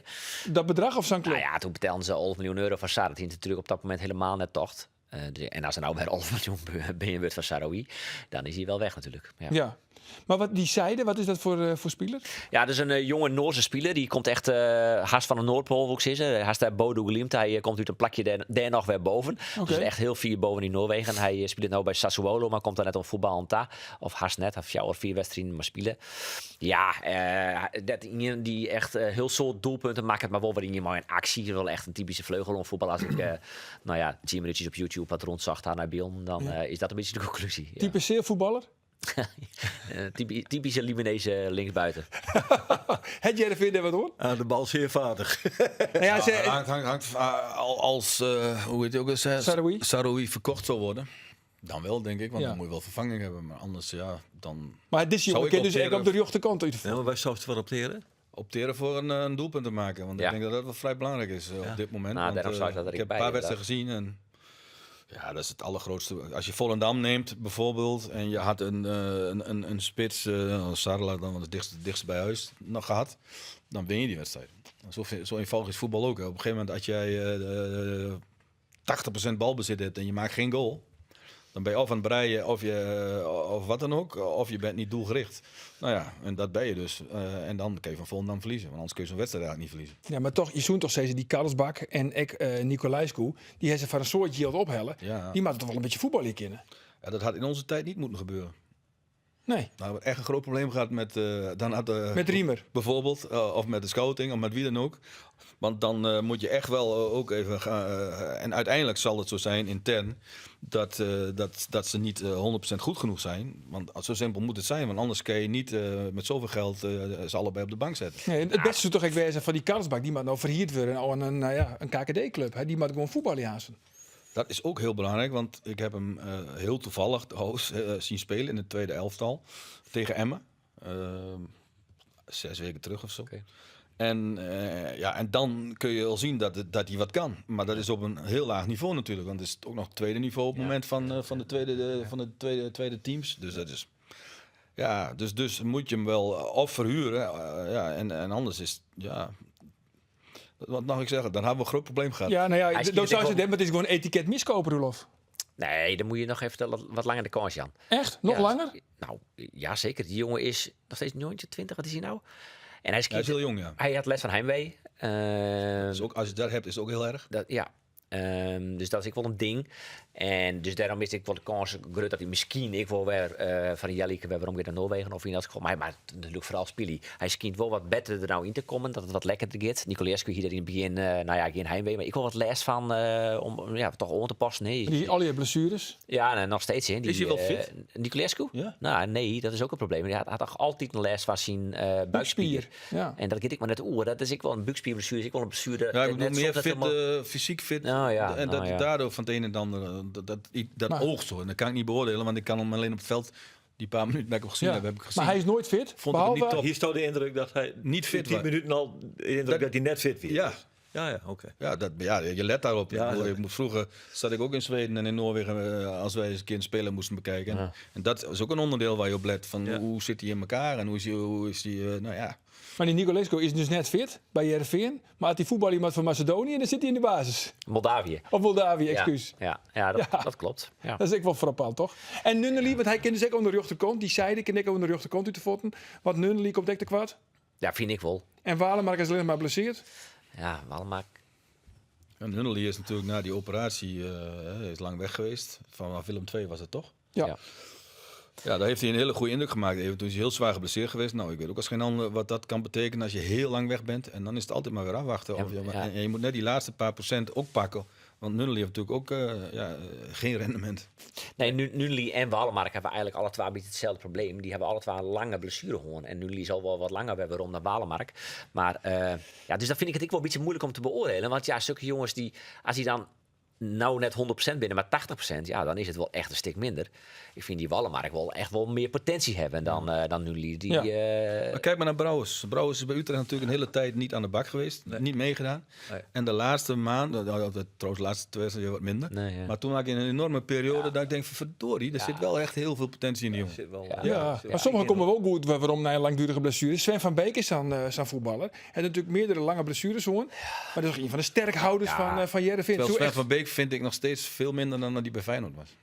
Dat bedrach of sa'n klup? Nou ja, doe betellen se 11 miljoen euro foar Sarr. Dat hie natuerlik op dat momint hielendal net tocht. Dus, en as der no wer 11 miljoen bean wurdt foar Sahraoui, dan is hy wol weg natuerlik. Ja. Ja. Mar wat dy Seide, wat is dat foar spiler? Ja, dat is in jonge Noarse spiler. Dy komt echt hast fan de Noardpoal, wol ik sizze. Hast dêr Bodø Glimt. Hy komt út in plakje dêr noch wer boppe. Dus echt hiel fier boppe yn Noarwegen. Hy spilet no by Sassuolo, mar komt dêr net oan fuotbaljen ta. Of hast net, hat fjouwer, fiif wedstriden mar spile. Ja, dat ien dy't echt hiel soad doelpunten makket, mar wol wer ien mei in aksje. Wol echt in typyske fleugeloanfaller. As ik nou ja, 10 minútsjes op YouTube wat rûnsocht ha nei bylden, dan is dat in bytsje de konklúzje. Ja. Type voetballer? Typische Libanese linksbuiten. Hat Hearrenfean dêr wat oan? Aan de bal zeer vaardig. Nou ja, Hangt, als, hoe heet het ook eens? Sahraoui? Sahraoui verkocht zou worden. Dan wel, denk ik. Want dan moet je wel vervanging hebben. Maar anders, ja, dan Mar dizze zou jongen ik kin dus echt opteren op de rjochterkant út. Ja, mar wêr soest foar optearje? Opteren voor een doelpunt te maken. Want ik denk dat dat wel vrij belangrijk is op dit moment. Nou, Want, daarom zou ik dat er ik heb bij, een paar wedstrijden gezien en ja, dat is het allergrootste. Als je Volendam neemt bijvoorbeeld en je had een spits, Sarla dan het dichtst bij huis nog gehad, dan win je die wedstrijd. Zo eenvoudig is voetbal ook, hè. Op een gegeven moment als jij 80% balbezit hebt en je maakt geen goal, dan ben je of aan het breien of wat dan ook, of je bent niet doelgericht. Nou ja, en dat ben je dus. En dan kun je van Volendam verliezen, want anders kun je zo'n wedstrijd eigenlijk niet verliezen. Ja, mar toch, je soe toch sizze dy Karlsbakk en ek Nicolaescu, dy ha se foar in soad jild ophelle. Dy moatte toch wol in bytsje fuotbalje kinne? Ja, dat had in onze tijd niet moeten gebeuren. Nee. Nou, we hebben echt een groot probleem gehad met, dan had, Met Riemer. Bijvoorbeeld, of met de scouting, of met wie dan ook. Want dan moet je echt wel ook even gaan. En uiteindelijk zal het zo zijn, intern, dat ze niet 100% goed genoeg zijn. Want zo simpel moet het zijn. Want anders kun je niet met zoveel geld ze allebei op de bank zetten. Nee, it bêste soe toch ek wêze fan dy Karlsbakk, dy moat no ferhierd wurde oan in, nou ja, in KKD-klup. Dy moat gewoan fuotbalje aansten. Dat is ook heel belangrijk, want ik heb hem heel toevallig trouwens, zien spelen in het tweede elftal tegen Emmen. 6 weken terug of zo. En ja, en dan kun je al zien dat hij wat kan. Maar dat is op een heel laag niveau natuurlijk. Want het is ook nog het tweede niveau op het moment van de tweede teams. Dus dat is. Ja, dus moet je hem wel of verhuren. Ja, en anders is ja. Wat mag ik zeggen? Dan hebben we een groot probleem gehad. Ja, nou ja, Hij schiet dat zou ik ze wel- denken, maar het is gewoon etiket miskopen, Roelof. Nee, dan moet je nog even wat, wat langer de kans, Jan. Echt? Nog Ja, langer? Nou, ja, zeker. Die jongen is nog steeds 29, wat is hij nou? En hij, Hij is heel jong, ja. Hij had les van heimwee. Dus ook, als je dat hebt, is het ook heel erg. Dat, ja. Dus dat is ik wel een ding. En dus daarom is ik wel de kans groot dat hij misschien ik wel weer van Jalieke weer waarom weer naar Noorwegen of in dat geval. Maar natuurlijk vooral Spili. Hij schijnt wel wat beter er nou in te komen, dat het wat lekkerder gaat. Nicolescu hier in het begin, nou ja, geen heimwee, maar ik wil wat les van om ja, toch om te passen. Nee. Die, al je blessures. Ja, nee, nog steeds. Hè. Die, Is hij wel fit? Nicolescu? Ja. Nou, nee, dat is ook een probleem. Hij had toch altijd een les van zijn buikspier. Ja. En dat weet ik maar net oer. Dat is ik wel een buikspierblessure. Is ik wel een blessure. Ja, ik bedoel net meer soms fit, net helemaal- fysiek fit. Nou ja, en nou dat ja. daardoor van het een en het ander, dat Maar- oogst zo. En dat kan ik niet beoordelen, want ik kan hem alleen op het veld die paar minuten dat ik hem gezien Ja. heb, heb ik gezien. Maar hij is nooit fit. Vond ik hem behalve, niet top. Hier staat de indruk dat hij Niet fit 10 was. minuten al de indruk dat, Dat- hij net fit weer Ja. is. Ja, ja, oké. Ja, dat, ja, je let daarop. Ja, ik bedoel, dat- ik moet, vroeger zat ik ook in Zweden en in Noorwegen als wij eens een keer een speler moesten bekijken. En, en dat is ook een onderdeel waar je op let. Van Ja. hoe zit hij in elkaar en hoe is hij, hoe is die, nou ja. Maar die Nicolescu is dus net fit bij Heerenveen. Maar als die voetbal iemand van Macedonië, dan zit hij in de basis. Moldavië. Of Moldavië, excuus. Ja, ja, ja, dat, Ja. dat klopt. Ja. Dat is ook wel frappant, toch? En Nunnely, want hij kende dus ook onder de rechterkant. Die zijde kende ik ook onder de rechterkant uit de voeten. Want Nunnely komt ook te kwart. Ja, vind ik wel. En Walemark is alleen maar blesseerd. Ja, Walemark. En Nunnely is natuurlijk na die operatie is lang weg geweest. Van Willem II was het toch? Ja. Ja. Ja, daar heeft hij een hele goede indruk gemaakt. Even toen is hij heel zwaar geblesseerd geweest. Nou, ik weet ook als geen ander wat dat kan betekenen als je heel lang weg bent. En dan is het altijd maar weer afwachten. Ja, Of je, ja. En je moet net die laatste paar procent ook pakken. Want Nunnely heeft natuurlijk ook geen rendement. Nee, Nunnely en Walemark hebben eigenlijk alle twee een beetje hetzelfde probleem. Die hebben alle twee een lange blessure gehad. En Nunnely zal wel wat langer hebben rond dan Walemark. Maar ja, dus dat vind ik het ook wel een beetje moeilijk om te beoordelen. Want ja, zulke jongens die, als die dan nou net 100% binnen, maar 80%, ja, dan is het wel echt een stuk minder. Ik vind die Walemark wel echt wel meer potentie hebben dan Nunnely. Die, Ja. Maar kijk maar naar Brouwers. Brouwers is bij Utrecht natuurlijk een hele tijd niet aan de bak geweest. Niet meegedaan. Nee. En de laatste maand, trouwens de laatste twee jaar wat minder. Nee, ja. Maar toen had ik een enorme periode dat ik denk van verdorie, er zit wel echt heel veel potentie in die jongen. Zit wel, Ja. Ja, zit maar sommigen komen wel goed waarom na een langdurige blessure. Sven van Beek is dan zo'n voetballer. Hij heeft natuurlijk meerdere lange blessures hoor. Maar dat is ook een van de sterkhouders van Heerenveen. Terwijl Zo Sven echt van Beek vind ik nog steeds veel minder dan dat hij bij Feyenoord was.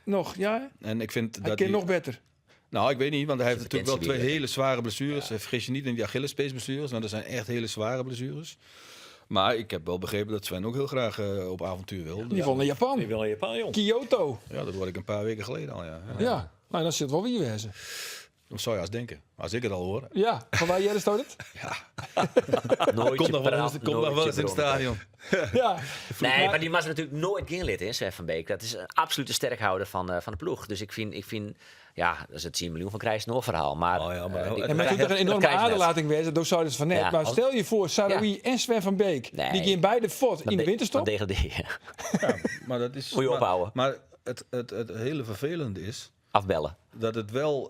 Nog, ja. En ik vind Hij dat kan hij- nog beter. Nou, ik weet niet, want hij heeft natuurlijk wel potentie twee weer. hele zware blessures. Hij Vergis je niet in die Achillespeesblessures, want dat zijn echt hele zware blessures. Maar ik heb wel begrepen dat Sven ook heel graag op avontuur wil. In ieder geval naar Japan. Die wil naar Japan, jong. Kyoto. Ja, dat hoorde ik een paar weken geleden al, ja. Ja. Ja. Nou, dan zit wel wie wezen. Dat zou je als denken. Als ik het al hoor. Ja, van waar jij staat het? Nooit Komt je nog wel eens, praat, komt nog nooit wel je eens in het bron. stadion. Ja. Nee, maar die mag natuurlijk nooit geen lid, hè, Sven van Beek. Dat is een absolute sterkhouder van de ploeg. Dus ik vind, ja, dat is het 10 miljoen van Krijs nog verhaal. Maar, Oh ja, maar die- En maar het moet toch een dat enorme krijg je net. aderlating wezen, dat zouden ze van net. Ja, maar als- stel je voor, Sarawi en Sven van Beek, Nee. die gaan beide fort in de winterstop. Dan degradeer je. Ja, maar dat is, Moet je maar- ophouden. Maar het hele vervelende is Afbellen. dat het wel,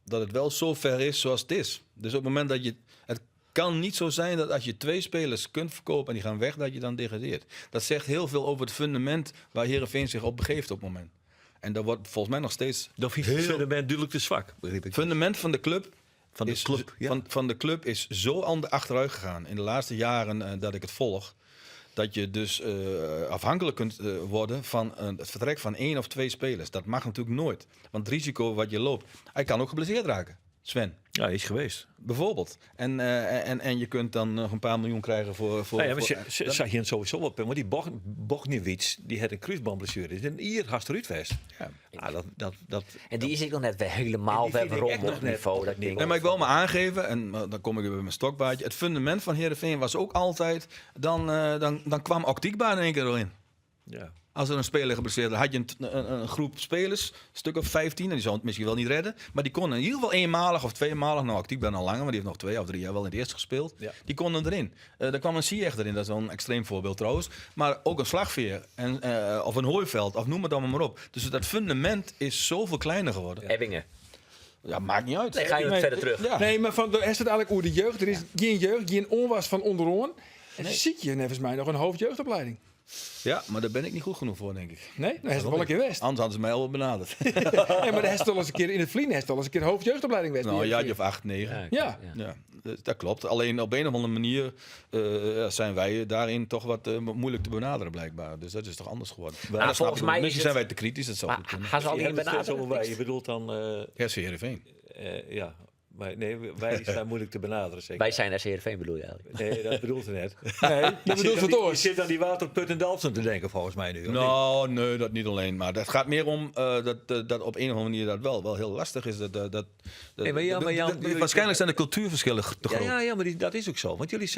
dat het wel zo ver is zoals het is. Dus op het moment dat je... Het kan niet zo zijn dat als je twee spelers kunt verkopen en die gaan weg, dat je dan degradeert. Dat zegt heel veel over het fundament waar Heerenveen zich op begeeft op het moment. En dat wordt volgens mij nog steeds... Dat is het fundament duidelijk te zwak, begreep ik. Het fundament van de club Van de is, club, ja. van de club is zo aan de achteruit gegaan in de laatste jaren dat ik het volg. Dat je dus afhankelijk kunt worden van het vertrek van 1 of 2 spelers. Dat mag natuurlijk nooit. Want het risico wat je loopt, hij kan ook geblesseerd raken, Sven. Ja, hij is geweest. Bijvoorbeeld. En je kunt dan nog een paar miljoen krijgen voor Nou ja, maar voor, ze zag je het sowieso wel, want die Bochniewicz, die had een kruisbandblessure. Dus een Ier haast eruit was. Ja. Ah, dat, dat, En die is ik nog net weer helemaal En die vind weer ik rond echt op nog net niveau. op Dat ik denk, Nee, maar ik wil maar aangeven, en dan kom ik weer bij mijn stokbaardje. Het fundament van Heerenveen was ook altijd, dan kwam Oktikba in één keer erin. Ja. Als er een speler geblesseerd was, had je een groep spelers, een stuk of 15, en die zouden het misschien wel niet redden. Maar die konden in ieder geval eenmalig of tweemalig, nou Oktikba al langer, maar die heeft nog 2 of 3 jaar wel in het eerste gespeeld. Ja. Die konden erin. Daar kwam een Ziyech erin, dat is wel een extreem voorbeeld trouwens. Maar ook een Slagveer of een Hooiveld, of noem het allemaal maar op. Dus dat fundament is zoveel kleiner geworden. Ebbinge. Ja, maakt niet uit. Nee, ga je nog Nee. verder terug. Ja. Nee, maar van, is het eigenlijk over de jeugd? Er is geen jeugd, geen onwas van onderoon. En zie je volgens mij nog een hoofdjeugdopleiding. Ja, maar daar ben ik niet goed genoeg voor, denk ik. Nee? Dan heeft het wel een keer west. Anders hadden ze mij al wel benaderd. Nee, maar dan heeft het al eens een keer in het vliegen, heeft het al eens een keer hoofdjeugdopleiding west. Nou, een jaartje of 8, 9. Ja. Ja, dus dat klopt. Alleen op een of andere manier ja, zijn wij daarin toch wat moeilijk te benaderen, blijkbaar. Dus dat is toch anders geworden. Maar dat snap volgens ik wel. mij is Misschien zijn het- wij te kritisch, dat zou Maar goed kunnen. gaan ze al Je niet hebt het steeds benaderen? over wij. Je bedoelt dan... SC Heerenveen. ja, maar nee, wij zijn moeilijk te benaderen, zeker. Wij zijn SC Heerenveen, bedoel je eigenlijk? Nee, dat bedoelt ze net. Nee, dat Je bedoelt zit aan het die- Je oors. zit aan die waterput in Dalfsen te denken, volgens mij nu. of niet? Nou, nee, dat niet alleen. Maar het gaat meer om dat op een of andere manier dat wel heel lastig is. Nee, maar ja, maar Jan, jullie- Waarschijnlijk zijn de cultuurverschillen te Ja, groot. ja, maar dat is ook zo. Want jullie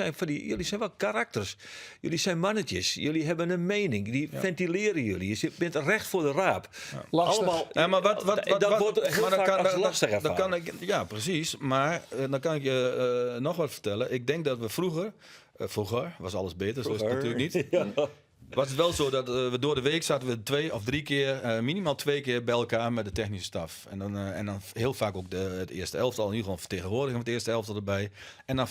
zijn wel karakters. Jullie zijn mannetjes. Jullie hebben een mening. Die ventileren jullie. Je bent recht voor de raap. Lastig. Allemaal, Ja, maar wat, dat wat, wordt heel maar dan vaak kan, als dan- lastig dan ervaren. kan ik, ja, precies. Maar dan kan ik je nog wat vertellen. Ik denk dat we vroeger... vroeger was alles beter, zo is het natuurlijk niet. Ja. Was het wel zo dat we door de week zaten we 2 of 3 keer, minimaal 2 keer bij elkaar met de technische staf. En dan heel vaak ook het eerste elftal, in ieder geval vertegenwoordiging van het eerste elftal erbij. En dan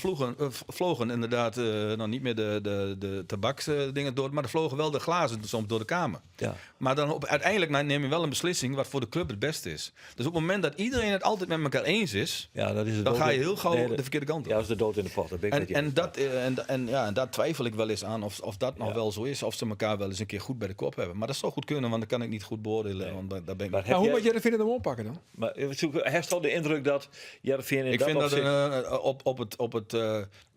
vlogen inderdaad nog niet meer de tabaksdingen door, maar er vlogen wel de glazen soms door de kamer. Ja. Maar dan uiteindelijk neem je wel een beslissing wat voor de club het beste is. Dus op het moment dat iedereen het altijd met elkaar eens is, Ja, dat is het dan dood ga je in- heel gauw Nee, dat- de verkeerde kant op. Ja, dat is de dood in de pot. Dat ben ik En, met je en, eens. dat, en, en, ja, en daar twijfel ik wel eens aan of dat nog Ja. wel zo is. Of ze elkaar wel eens een keer goed bij de kop hebben. Maar dat zou goed kunnen, want dat kan ik niet goed beoordelen. Nee. Want daar ben ik Maar Maar heb hoe jij- moet Heerenveen het dan oppakken dan? Maar heeft al de indruk dat Heerenveen in Ik dat vind dat opzicht-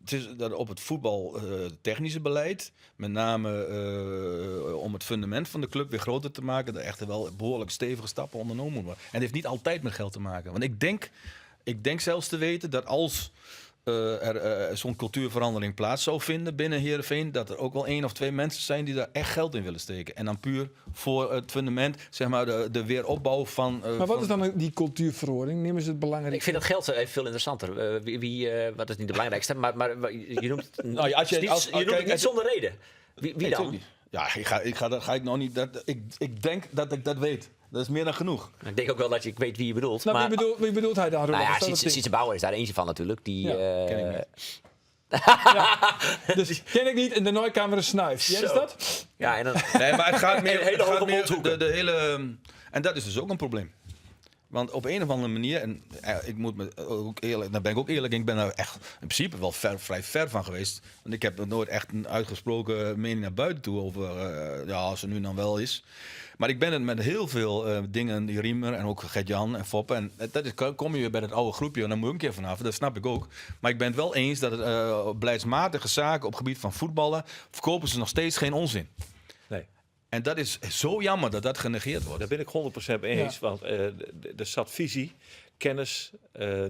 het is dat op het voetbal technische beleid, met name om het fundament van de club weer groter te maken, daar echt wel behoorlijk stevige stappen ondernomen moeten worden. En het heeft niet altijd met geld te maken. Want ik denk zelfs te weten dat als er zo'n cultuurverandering plaats zou vinden binnen Heerenveen, dat er ook wel 1 of 2 mensen zijn die daar echt geld in willen steken. En dan puur voor het fundament, zeg maar, de weeropbouw van... Maar wat van is dan die cultuurverandering? Nemen ze het belangrijk? Ik vind dat geld even veel interessanter. Wat is niet de belangrijkste, maar je noemt het Nou ja, als je- niet, als- je noemt kijk, het niet als- zonder reden. Wie Nee, dan? tuurlijk niet. Ja, ik ga, ik ga, dat ga ik nou niet... Dat, ik denk dat ik dat weet. Dat is meer dan genoeg. Ik denk ook wel dat ik weet wie je bedoelt. Nou, maar, wie bedoelt hij dan, Roelof? Nou ja, Wat is dat het Sytse Bouwer is daar eentje van natuurlijk. Die, Ja, ken ik niet. Ja. Dus ken ik niet en de nooikamer een snuif. Jij is Zo. dat? Ja, en dan... Nee, maar het gaat meer, Hele het gaat hoge meer mondhoeken. de hele, en dat is dus ook een probleem. Want op een of andere manier, en ik moet me ook eerlijk, daar ben ik ook eerlijk, ik ben daar echt in principe wel vrij ver van geweest. Want ik heb nooit echt een uitgesproken mening naar buiten toe over, ja, als er nu dan wel is. Maar ik ben het met heel veel dingen, die Riemer en ook Gert-Jan en Foppe. En dat is, kom je weer bij dat oude groepje en dan moet je een keer vanaf, dat snap ik ook. Maar ik ben het wel eens dat het beleidsmatige zaken op het gebied van voetballen, verkopen ze nog steeds geen onzin. Nee. En dat is zo jammer dat dat genegeerd wordt. Daar ben ik 100% mee eens, want er zat visie, kennis,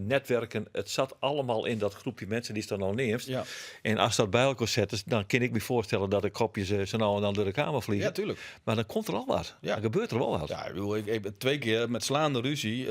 netwerken. Het zat allemaal in dat groepje mensen die het dan al neemt. Ja. En als dat bij elkaar zet, dan kan ik me voorstellen dat de kopjes zo nou en dan door de kamer vliegen. Ja, tuurlijk. Maar dan komt er al wat. Ja. Dan gebeurt er wel wat. Ja, ik bedoel, ik heb 2 keer met slaande ruzie.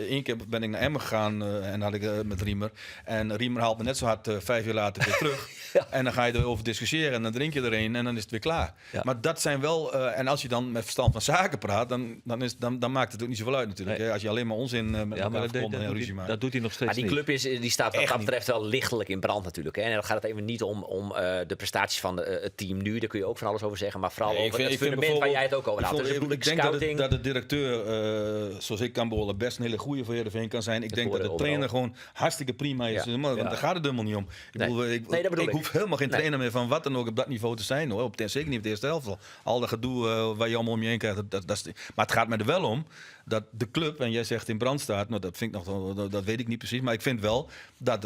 1 keer ben ik naar Emmen gegaan en had ik met Riemer. En Riemer haalt me net zo hard 5 uur later weer terug. Ja. En dan ga je erover discussiëren en dan drink je er een en dan is het weer klaar. Ja. Maar dat zijn wel... en als je dan met verstand van zaken praat, dan maakt het ook niet zoveel uit natuurlijk. Nee. Hè? Als je alleen maar onzin met Ja, elkaar maar verkondigt en ruzie maakt. dat doet hij nog steeds Maar die niet. club die staat wat Echt dat niet. betreft wel lichtelijk in brand natuurlijk. Hè. En dan gaat het even niet om de prestaties van het team nu. Daar kun je ook van alles over zeggen. Maar vooral Nee, over het fundament waar jij het ook over ik had. Dus ik bedoel, ik denk dat scouting. de directeur, zoals ik kan beoordelen, best een hele goede voor Heerenveen kan zijn. Ik Dat denk dat de horen trainer overal. gewoon hartstikke prima is. Ja. Maar, want Ja. daar gaat het helemaal niet om. Ik Nee. bedoel, ik, Nee, dat bedoel ik ik. hoef helemaal geen Nee. trainer meer van wat dan ook op dat niveau te zijn. Hoor. Zeker niet op de eerste helft. Al dat gedoe waar je allemaal om je heen krijgt. Maar het gaat me er wel om dat de club, en jij zegt in brand staat, nou, dat vind ik nog, dat weet ik niet precies, maar ik vind wel dat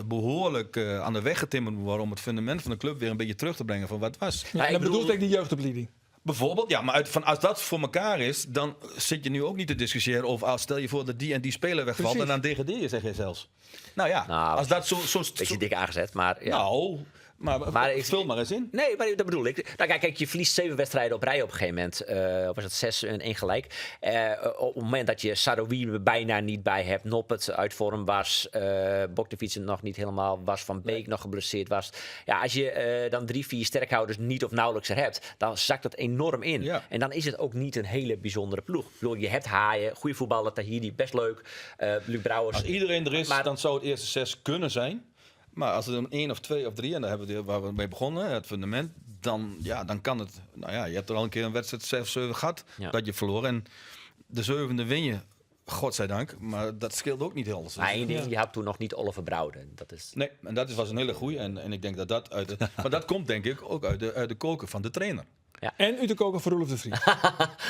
behoorlijk aan de weg getimmerd moet worden om het fundament van de club weer een beetje terug te brengen van wat het was. Ja, Maar en ik dan bedoel- bedoelt ik die jeugdopleiding. Bijvoorbeeld, ja, maar als dat voor elkaar is, dan zit je nu ook niet te discussiëren of stel je voor dat die en die speler wegvalt en dan degradeer je, zeg je zelfs. Nou ja, Nou, als dat zo, zo, Beetje zo- dik aangezet, maar ja. Nou, maar, Maar ik- vul maar eens in. Nee, maar dat bedoel ik. Nou, kijk, je verliest 7 wedstrijden op rij op een gegeven moment. Of was dat 6 en 1 gelijk. Op het moment dat je Sahraoui er bijna niet bij hebt. Noppert uit vorm was. Bogdanovic nog niet helemaal was. Van Beek nog geblesseerd was. Ja, als je dan 3, 4 sterkhouders niet of nauwelijks er hebt. Dan zakt dat enorm in. Ja. En dan is het ook niet een hele bijzondere ploeg. Ik bedoel, je hebt Haaien, goede voetballer, Tahiri, best leuk. Luuk Brouwers. Als iedereen er is, Maar dan zou het eerste 6 kunnen zijn. Maar als het een 1 of 2 of 3, en daar hebben we, waar we mee begonnen, het fundament, dan, ja, dan kan het. Nou ja, je hebt er al een keer een wedstrijd 6, 7 gehad, dat je verloor. En de zevende win je, godzijdank. Maar dat scheelt ook niet heel. Dus- Maar één ding, je had toen nog niet Oliver Brouwer. Dat is... Nee, en dat was een hele goeie. En ik denk dat dat uit de, maar dat komt denk ik ook uit de koker van de trainer. En uit de koker voor Roelof de Vries. Ja,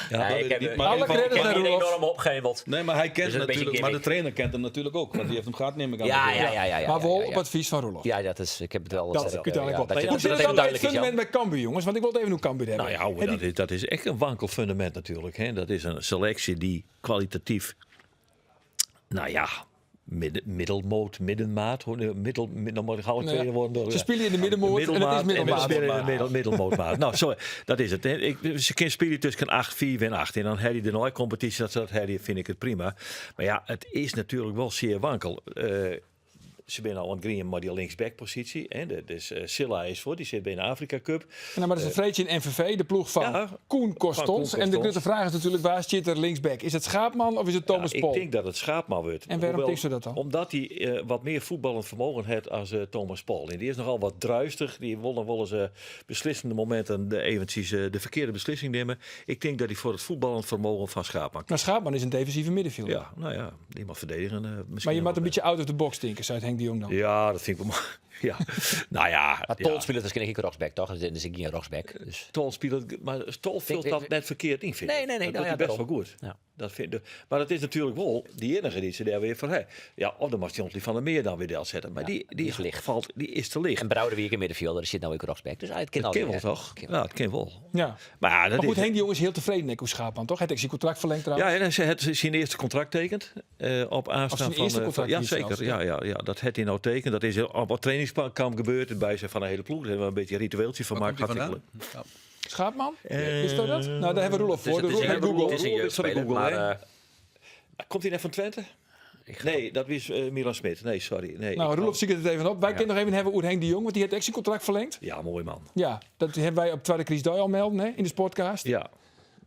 dat weet ik ik heb, niet, ik maar Alle heb credits naar hem Roelof. enorm opgehemeld. Nee, maar hij kent Dus een beetje natuurlijk, maar de gimmick. trainer kent hem natuurlijk ook. Want die heeft hem gehad, neem ik aan. Ja, ja, ja, ja, ja. Maar wel ja, ja. op advies van Roelof. Ja, dat is, ik heb het wel. Dat dat, uiteindelijk ja, wel. dat je- Hoe dat zit het het even dan bij het duidelijk is, Jan. fundament bij Cambuur, jongens? Want ik wil het even hoe Cambuur hebben. Nou ja, Heb dat is echt een wankel fundament natuurlijk. Hè. Dat is een selectie die kwalitatief, nou ja, middelmoot, middenmaat. Hoe, nee, middel, dan moet ik alle Nou ja, tweede worden. door- ze spelen in de middenmoot en het is en we middelmaat. spelen in de middelmootmaat. Nou, sorry, dat is het. hè. Ze kunnen spelen tussen 8, 4 en 8. En dan heb je de nooit competitie, dat ze dat hebben, vind ik het prima. Maar ja, het is natuurlijk wel zeer wankel. Ze zijn al aan het green, maar die linksback-positie. Hè, dus Silla is voor, die zit bij de Afrika Cup. Nou, maar dat is een vreetje in MVV, de ploeg van Ja, Koen Kostons. van Koen En de Kostons. grote vraag is natuurlijk, waar zit er linksback? Is het Schaapman of is het Thomas Ja, Pol? Ik denk dat het Schaapman wordt. En waarom denkt u dat dan? Omdat hij wat meer voetballend vermogen heeft als Thomas Pol. En die is nogal wat druistig. Die won nog wel eens beslissende momenten de, eventjes, de verkeerde beslissing nemen. Ik denk dat hij voor het voetballend vermogen van Schaapman. Maar Schaapman is een defensieve middenvelder. Ja, nou ja, die mag verdedigen. misschien Maar je wel. moet een beetje out of the box denken, zei Henk de Jong dan. Ja, dat vind ik wel mooi. Ja, nou ja. Maar ja. Tol speelt waarschijnlijk ook rechtsback, toch? Dus ik geen rechtsback. Dus. Tol speelt, maar Tol vult Denk- dat net verkeerd in, vind ik. Nee, nee, nee, Dat nou doet hij ja, best wel daarom. goed. Ja. Dat vind ik, maar dat is natuurlijk wel die enige die ze daar weer voor hebben. Ja, of dan mag die van der Meer dan weer deel zetten. Maar Ja, die die is licht. Valt, die is te licht. En Brouwer wie ik in middenvelder, er zit nou ook rechtsback. Dus het kan Dat al kan weer, wel, hè. toch? Kan Ja, het kan wel. Ja. Maar, ja, dat Maar goed, is, Henk de Jong is heel tevreden met Koen Schaapman, toch? Hij heeft zijn contract verlengd trouwens. Ja, en hij het zijn eerste contract tekent op aanstaan zijn van, eerste contract ja, niet zeker. zelfs, Ja, ja, ja, dat het hij nou tekent. Dat is op het trainingskamp gebeurd. Het bijzijn van een hele ploeg. Daar hebben we een beetje een ritueeltje van Waar gemaakt. komt hij Hartstikke vandaan? leuk. Ja. Schaapman? Is dat dat? Nou, daar hebben we Roelof Dus voor. het De is Roelof een- heeft Google. Het is een Roelof is van de jeugdspeler, Google, maar... hè? Komt hij net van Twente? ik ga- Nee, dat is Milan Smit. Nee, sorry. Nee, Nou, ik- Roelof zie ik het even op. Wij kunnen nog even hebben over Henk de Jong, want die heeft echt zijn contract verlengd. Ja, mooi man. Ja, dat hebben wij op Tweede Chris al melden hè, in de sportcast. Ja,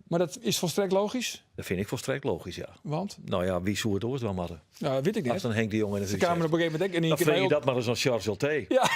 Maar dat is volstrekt logisch, dat vind ik volstrekt logisch, ja. want, Nou ja, wie zou het ooit wel hadden? nou, weet ik Als niet. dan Henk de Jong en de Ze Vries kwamen op een gegeven moment ook in één Dan keer vreeg bij je op. dat maar eens aan Charles Ulté. Ja,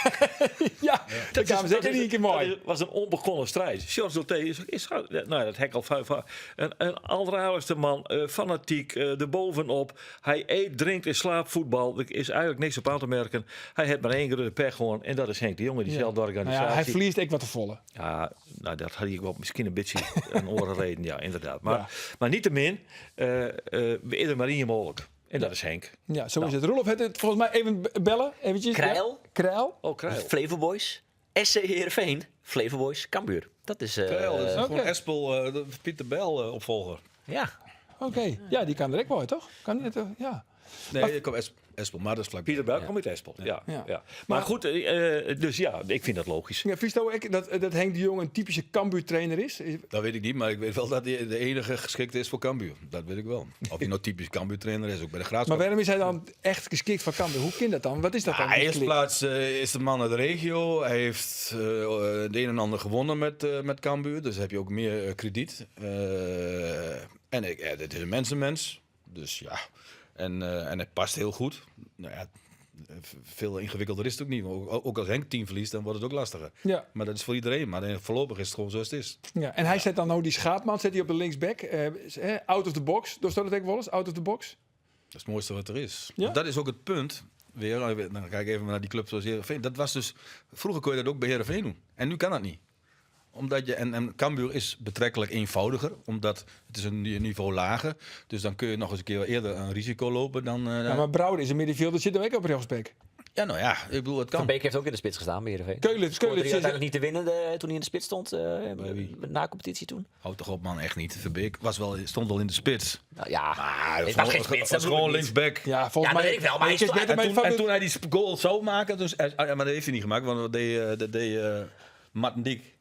ja, dat kwamen ze ook in één keer mooi. Dat was een onbegonnen strijd. Charles Ulté is nou, dat hek al vijf. Een alleraardigste man, fanatiek, erbovenop. Hij eet, drinkt en slaapt voetbal. Er is eigenlijk niks op aan te merken. Hij heeft maar één grote pech gewoon. En dat is Henk de Jong in diezelfde Nou organisatie. ja, hij verliest ik wat te volle. Ja, nou, dat had ik wel misschien een beetje een orenreden, ja, inderdaad. Maar, Ja. maar niettemin, we eerder maar één mogelijk. En dat is Henk. Ja, zo is het. Roelof, het, het volgens mij even bellen. Eventjes. Krijl. Ja. Krijl. Oh, Krijl. Flevo Boys, SC Heerenveen, Flevo Boys, Cambuur. Dat is... Krijl, dat is Oké. gewoon Espel, de Pieter Bijl opvolger. Ja. Oké. Ja, die kan er ook wel, toch? Kan die het, ja. Nee, ik kom Espel, maar dat is vlakbij. Pieter Bijl komt uit Espel. Ja. Ja. Ja. Maar goed, dus ja, ik vind dat logisch. Ja, Visto, ik, dat Henk de Jong een typische Cambuur-trainer is. Dat weet ik niet, maar ik weet wel dat hij de enige geschikte is voor Cambuur. Dat weet ik wel. Of hij nou typisch Cambuur-trainer is, ook bij de Graafschap. Maar waarom is hij dan echt geschikt voor Cambuur? Hoe kan dat dan? Wat is dat dan? Ja, die eerste klik? plaats is de man uit de regio. Hij heeft het een en ander gewonnen met Cambuur. Dus heb je ook meer krediet. En het is een mensenmens. Dus ja. En het past heel goed. Nou ja, veel ingewikkelder is het ook niet. Ook als Henk 10 verliest, dan wordt het ook lastiger. Ja. Maar dat is voor iedereen. Maar voorlopig is het gewoon zoals het is. Ja, en hij zet dan nou die Schaapman zet hij op de linksback. Out of the box. Door dat ook wel eens? Out of the box? Dat is het mooiste wat er is. Ja? Dat is ook het punt. Weer, dan kijk ik even naar die club zoals Heerenveen. Dat was dus, vroeger kon je dat ook bij Heerenveen doen. En nu kan dat niet. Omdat je, en Cambuur is betrekkelijk eenvoudiger. Omdat het is een niveau lager. Dus dan kun je nog eens een keer eerder een risico lopen dan... Ja, maar Brouwer is een middenvelder, zit er ook op rechtsback. Ja, nou ja, ik bedoel, het kan. Van Beek heeft ook in de spits gestaan bij Heerenveen. Keulen, Scoorde Keulen hij uiteindelijk niet te winnen toen hij in de spits stond. wie? Na competitie toen. Houd toch op, man, echt niet. Verbeek stond wel in de spits. Nou ja, Maar het was geen spits. was dat bedoel gewoon ik niet. linksback. Ja, volgens Ja, mij. dat weet ik wel, maar hij is is beter En bij toen, Van en toen hij die goal zou maken, dus, maar dat heeft hij niet gemaakt, want dat deed Martin Diek.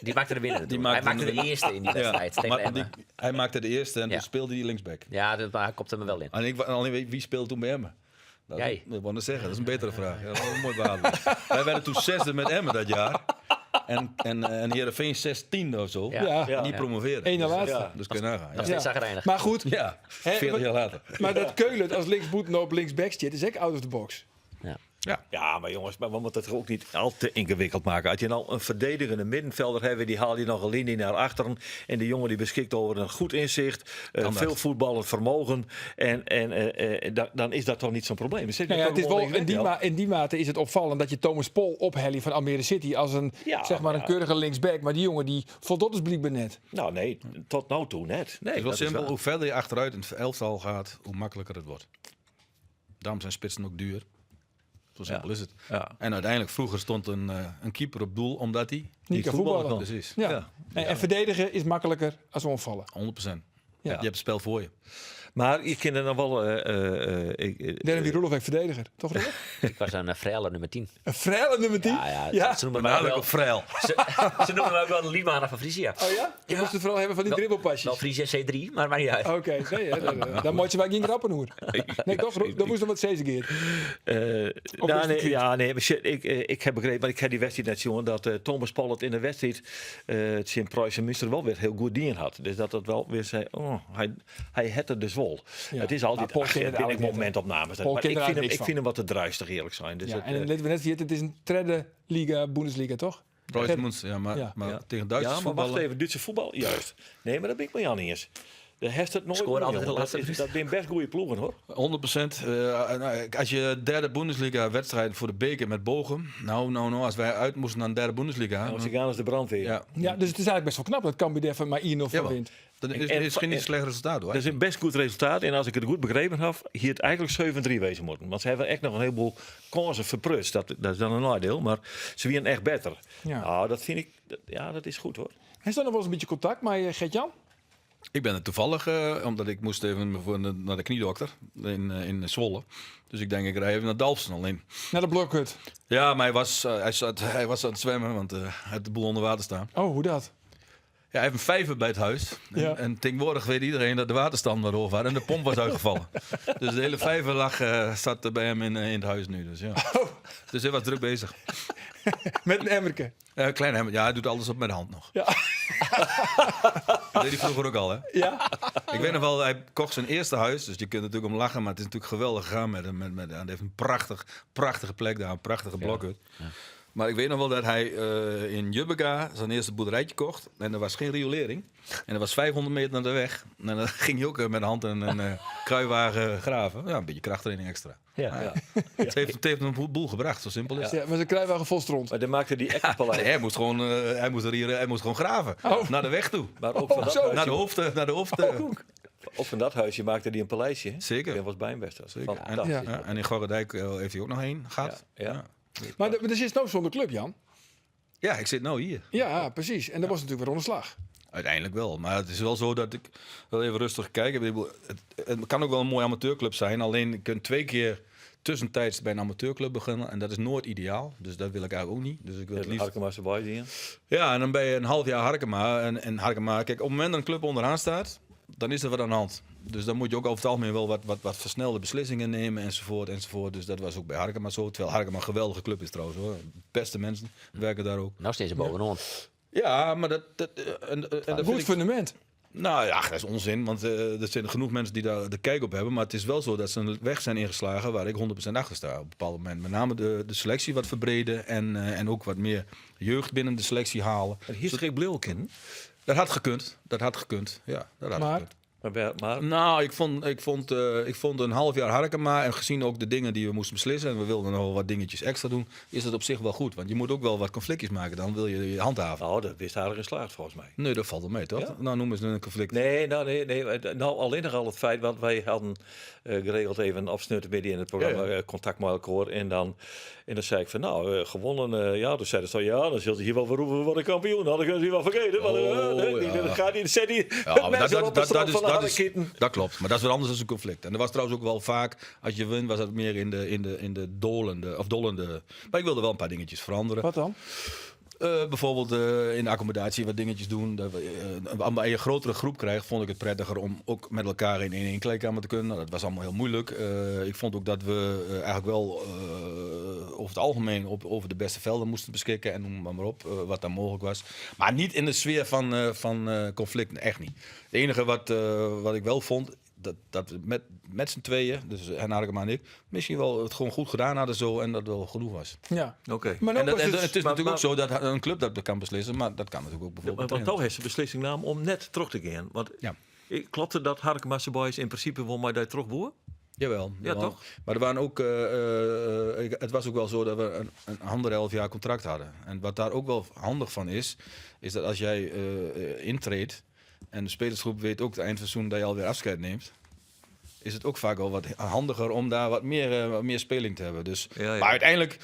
Die maakte de winnende. Die toen. maakte hij maakte de de eerste in die wedstrijd tegen Martin Emmen. Diek, hij maakte de eerste en Ja. toen speelde hij linksback. Ja, dat, maar hij kopte hem wel in. En ik, alleen weet wie speelde toen bij Emmen? Dat, Jij. Dat wou ik zeggen, dat is een betere vraag. Ja, dat is een mooi beantwoord. Wij werden toen zesde met Emmen dat jaar. En Heerenveen 16e of zo. Ja. Ja. En die promoveerden. Eén na Dus, laatste. ja, dus kun je nagaan. Nog Ja, steeds zagrijnig. Maar goed, ja Hè, 40 maar- jaar later. maar dat Keulen als linksboeten op linksback zit, is ook out of the box. Ja. Ja. Ja, maar jongens, maar we moeten het ook niet al te ingewikkeld maken. Als je nou een verdedigende middenvelder hebt, die haal je nog een linie naar achteren. En die jongen die beschikt over een goed inzicht, Kan dat. veel voetballend vermogen. En dan is dat toch niet zo'n probleem. Dus Nou ja, het is wel, in die mate is het opvallend dat je Thomas Pol ophelje van Almere City als een, zeg maar, een keurige linksback. Maar die jongen die voldoet dus blijkbaar net. Nou nee, tot nou toe net. Nee, Het is wel dat simpel, waar. hoe verder je achteruit in het elftal gaat, hoe makkelijker het wordt. Daarom zijn spitsen ook duur. Zo simpel is het. En uiteindelijk, vroeger stond een keeper op doel, omdat hij... Niet kan voetballen voetballen. kan. Precies, Ja. En verdedigen is makkelijker als omvallen. 100%. Ja. Je hebt het spel voor je. Maar je kent er nog wel... Daarom wie Roelof ook verdediger, toch Roelof? Ik was een frêle nummer 10. Een frêle nummer 10? Ja, ze noemen mij ook wel, Ook vrij. ze noemen mij ook wel de Limana van Frisia. Oh ja? Je moest het vooral hebben van die dribbelpasjes. Wel Frisia C3, maar maakt niet uit. Oké, nee, hè, nee, nee. daar moet je wij geen grappen hoor. Nee, toch? Dat moest nog wat zezen keer. Nou, is het nee, kwijt? ja, nee, maar shit, ik heb begrepen, want ik heb die wedstrijd net jongen, dat Thomas Paul het in de wedstrijd het Preußen Münster wel weer heel goed dien had. Dus dat dat wel weer zei, oh, hij had het dus wel. Ja. Het is altijd Maar Paul ach, kent het het ben ik eigenlijk net, momentopnames. Paul Maar kent ik er vind, hem, eigenlijk ik niks vind hem wat te druistig, eerlijk zijn. Dus Ja, het, en laten we net vergeten, het is een derde liga, Bundesliga, toch? Preußen Münster, ja, maar, maar tegen Duitsers Ja, maar wacht voetballen... even, Duitse voetbal? Juist. Nee, maar dat ben ik met Jan niet eens. De heeft het nooit Scoren meer, altijd jongen. de laatste Dat, is, dat zijn best goede ploegen, hoor. 100%. Nou, als je derde Bundesliga wedstrijd voor de beker met Bochum. Nou, nou, nou, als wij uit moesten naar de derde Bundesliga. Nou, ze gaan als de brandweer. ja. Ja, dus het is eigenlijk best wel knap dat Cambuur er maar 1-0 van Jawel. wint. Dat is, is geen niet slecht resultaat hoor. Dat is een best goed resultaat. En als ik het goed begrepen heb, hier het eigenlijk 7-3 wezen moeten. Want ze hebben echt nog een heleboel kansen verprutst. Dat is dan een nadeel. Maar ze winnen echt beter. Ja. Nou, dat vind ik... Ja, dat is goed hoor. Heeft er nog wel eens een beetje contact met Gert-Jan? Ik ben er toevallig, omdat ik moest even naar de kniedokter in Zwolle. Dus ik denk, ik rij even naar Dalfsen alleen. Naar de blokhut. Ja, maar hij was aan het zwemmen, want hij had de boel onder water staan. Oh, hoe dat? Ja, hij heeft een vijver bij het huis. En, en tegenwoordig weet iedereen dat de waterstand wat hoog was en de pomp was uitgevallen. Dus de hele vijver zat bij hem in het huis nu. Dus, ja. Dus hij was druk bezig. Met een emmerke. Klein emmer. Ja, hij doet alles op met de hand nog. Dat deed hij vroeger ook al, hè? Ja. Ik weet nog wel, hij kocht zijn eerste huis. Dus je kunt natuurlijk om lachen, maar het is natuurlijk geweldig gegaan met hem. Hij heeft een prachtige plek daar, een prachtige blokhut. Maar ik weet nog wel dat hij in Jubbega zijn eerste boerderijtje kocht. En er was geen riolering. En er was 500 meter naar de weg. En dan ging hij ook met de hand en een kruiwagen graven. Ja, een beetje krachttraining extra. Ja. Het heeft een boel gebracht, zo simpel is het. Ja, maar zijn kruiwagen vol stront. Maar dan maakte die echt Nee, hij moest gewoon, hij moest er hier, hij moest gewoon graven. Naar de weg toe. Maar ook van dat zo. huisje, Naar de hoofd. Naar de hoofd. ook van dat huisje maakte hij een paleisje. Hè? Zeker. Dat was bij hem best. Zeker. En, Fantastisch. ja, en in Gorredijk heeft hij ook nog één gehad. Ja, ja. Maar er zit nou zonder club, Jan. Ja, ik zit nou hier. Ja, precies. En dat was natuurlijk weer onderslag. Uiteindelijk wel. Maar het is wel zo dat ik wel even rustig kijk. Ik bedoel, het kan ook wel een mooie amateurclub zijn. Alleen je kunt 2 keer tussentijds bij een amateurclub beginnen. En dat is nooit ideaal. Dus dat wil ik eigenlijk ook niet. Dus ik wil het Ja, liefst... Harkema is erbij, zie je. Ja, en dan ben je een half jaar Harkema. En Harkema, kijk, op het moment dat een club onderaan staat, dan is er wat aan de hand. Dus dan moet je ook over het algemeen wel wat versnelde beslissingen nemen, enzovoort, enzovoort. Dus dat was ook bij Harkema zo. Terwijl Harkema een geweldige club is trouwens, hoor. Beste mensen werken daar ook. Nou steeds bovenaan. Ja, maar dat, dat, en dat Goed vind ik fundament. Nou ja, dat is onzin, want er zijn genoeg mensen die daar de kijk op hebben. Maar het is wel zo dat ze een weg zijn ingeslagen waar ik 100% achter sta op een bepaald moment. Met name de selectie wat verbreden en ook wat meer jeugd binnen de selectie halen. En hier is geen Blilken. Dat had gekund, dat had gekund, ja. Dat had Maar? gekund. Maar, maar Nou, ik vond een half jaar Harkema en gezien ook de dingen die we moesten beslissen en we wilden nog wel wat dingetjes extra doen, is dat op zich wel goed. Want je moet ook wel wat conflictjes maken, dan wil je je handhaven. Nou, dat wist aardig in slaagd volgens mij. Nee, dat valt wel mee, toch? Ja? Nou, noem eens een conflict. Nee, nou, nee, nee. Nou, alleen nog al het feit, want wij hadden geregeld even afsnutten midden in het programma, contact met elkaar. En dan zei ik van, nou, gewonnen. Ja, toen zeiden ze, ja, dan zullen ze hier wel verroepen, we worden kampioen. Nou, dan kunnen ze hier wel vergeten. Want, dat gaat niet. Zet die Ja, maar mensen op de strand van de Harlekieten. dat klopt. Maar dat is wat anders dan een conflict. En dat was trouwens ook wel vaak, als je wint, was dat meer in de dolende, of dollende. Maar ik wilde wel een paar dingetjes veranderen. Wat dan? Bijvoorbeeld in de accommodatie wat dingetjes doen. Dat we omdat je een grotere groep krijgt, vond ik het prettiger om ook met elkaar in één kleedkamer te kunnen. Dat was allemaal heel moeilijk. Ik vond ook dat we eigenlijk wel over het algemeen over de beste velden moesten beschikken. En noem maar, maar op, wat daar mogelijk was. Maar niet in de sfeer van conflicten, echt niet. Het enige wat ik wel vond, dat, dat we met z'n tweeën, dus Herna Harkema en ik, misschien wel het gewoon goed gedaan hadden zo en dat wel genoeg was. Ja. Oké. Maar En, ook dat, was en het- het is maar- natuurlijk ook zo dat een club dat kan beslissen, maar dat kan natuurlijk ook Maar bijvoorbeeld. want de toch heeft ze beslissing nam om net terug te gaan. Want Ja. klopte dat Harkemasse Boys in principe wel maar daar terugboer? Jawel. Ja, jawel. toch? Maar er waren ook, het was ook wel zo dat we een 1,5 jaar contract hadden. En wat daar ook wel handig van is, is dat als jij intreedt en de spelersgroep weet ook het eind van het seizoen dat je alweer afscheid neemt, is het ook vaak wel wat handiger om daar wat meer speling te hebben. Dus, Ja, ja. Maar uiteindelijk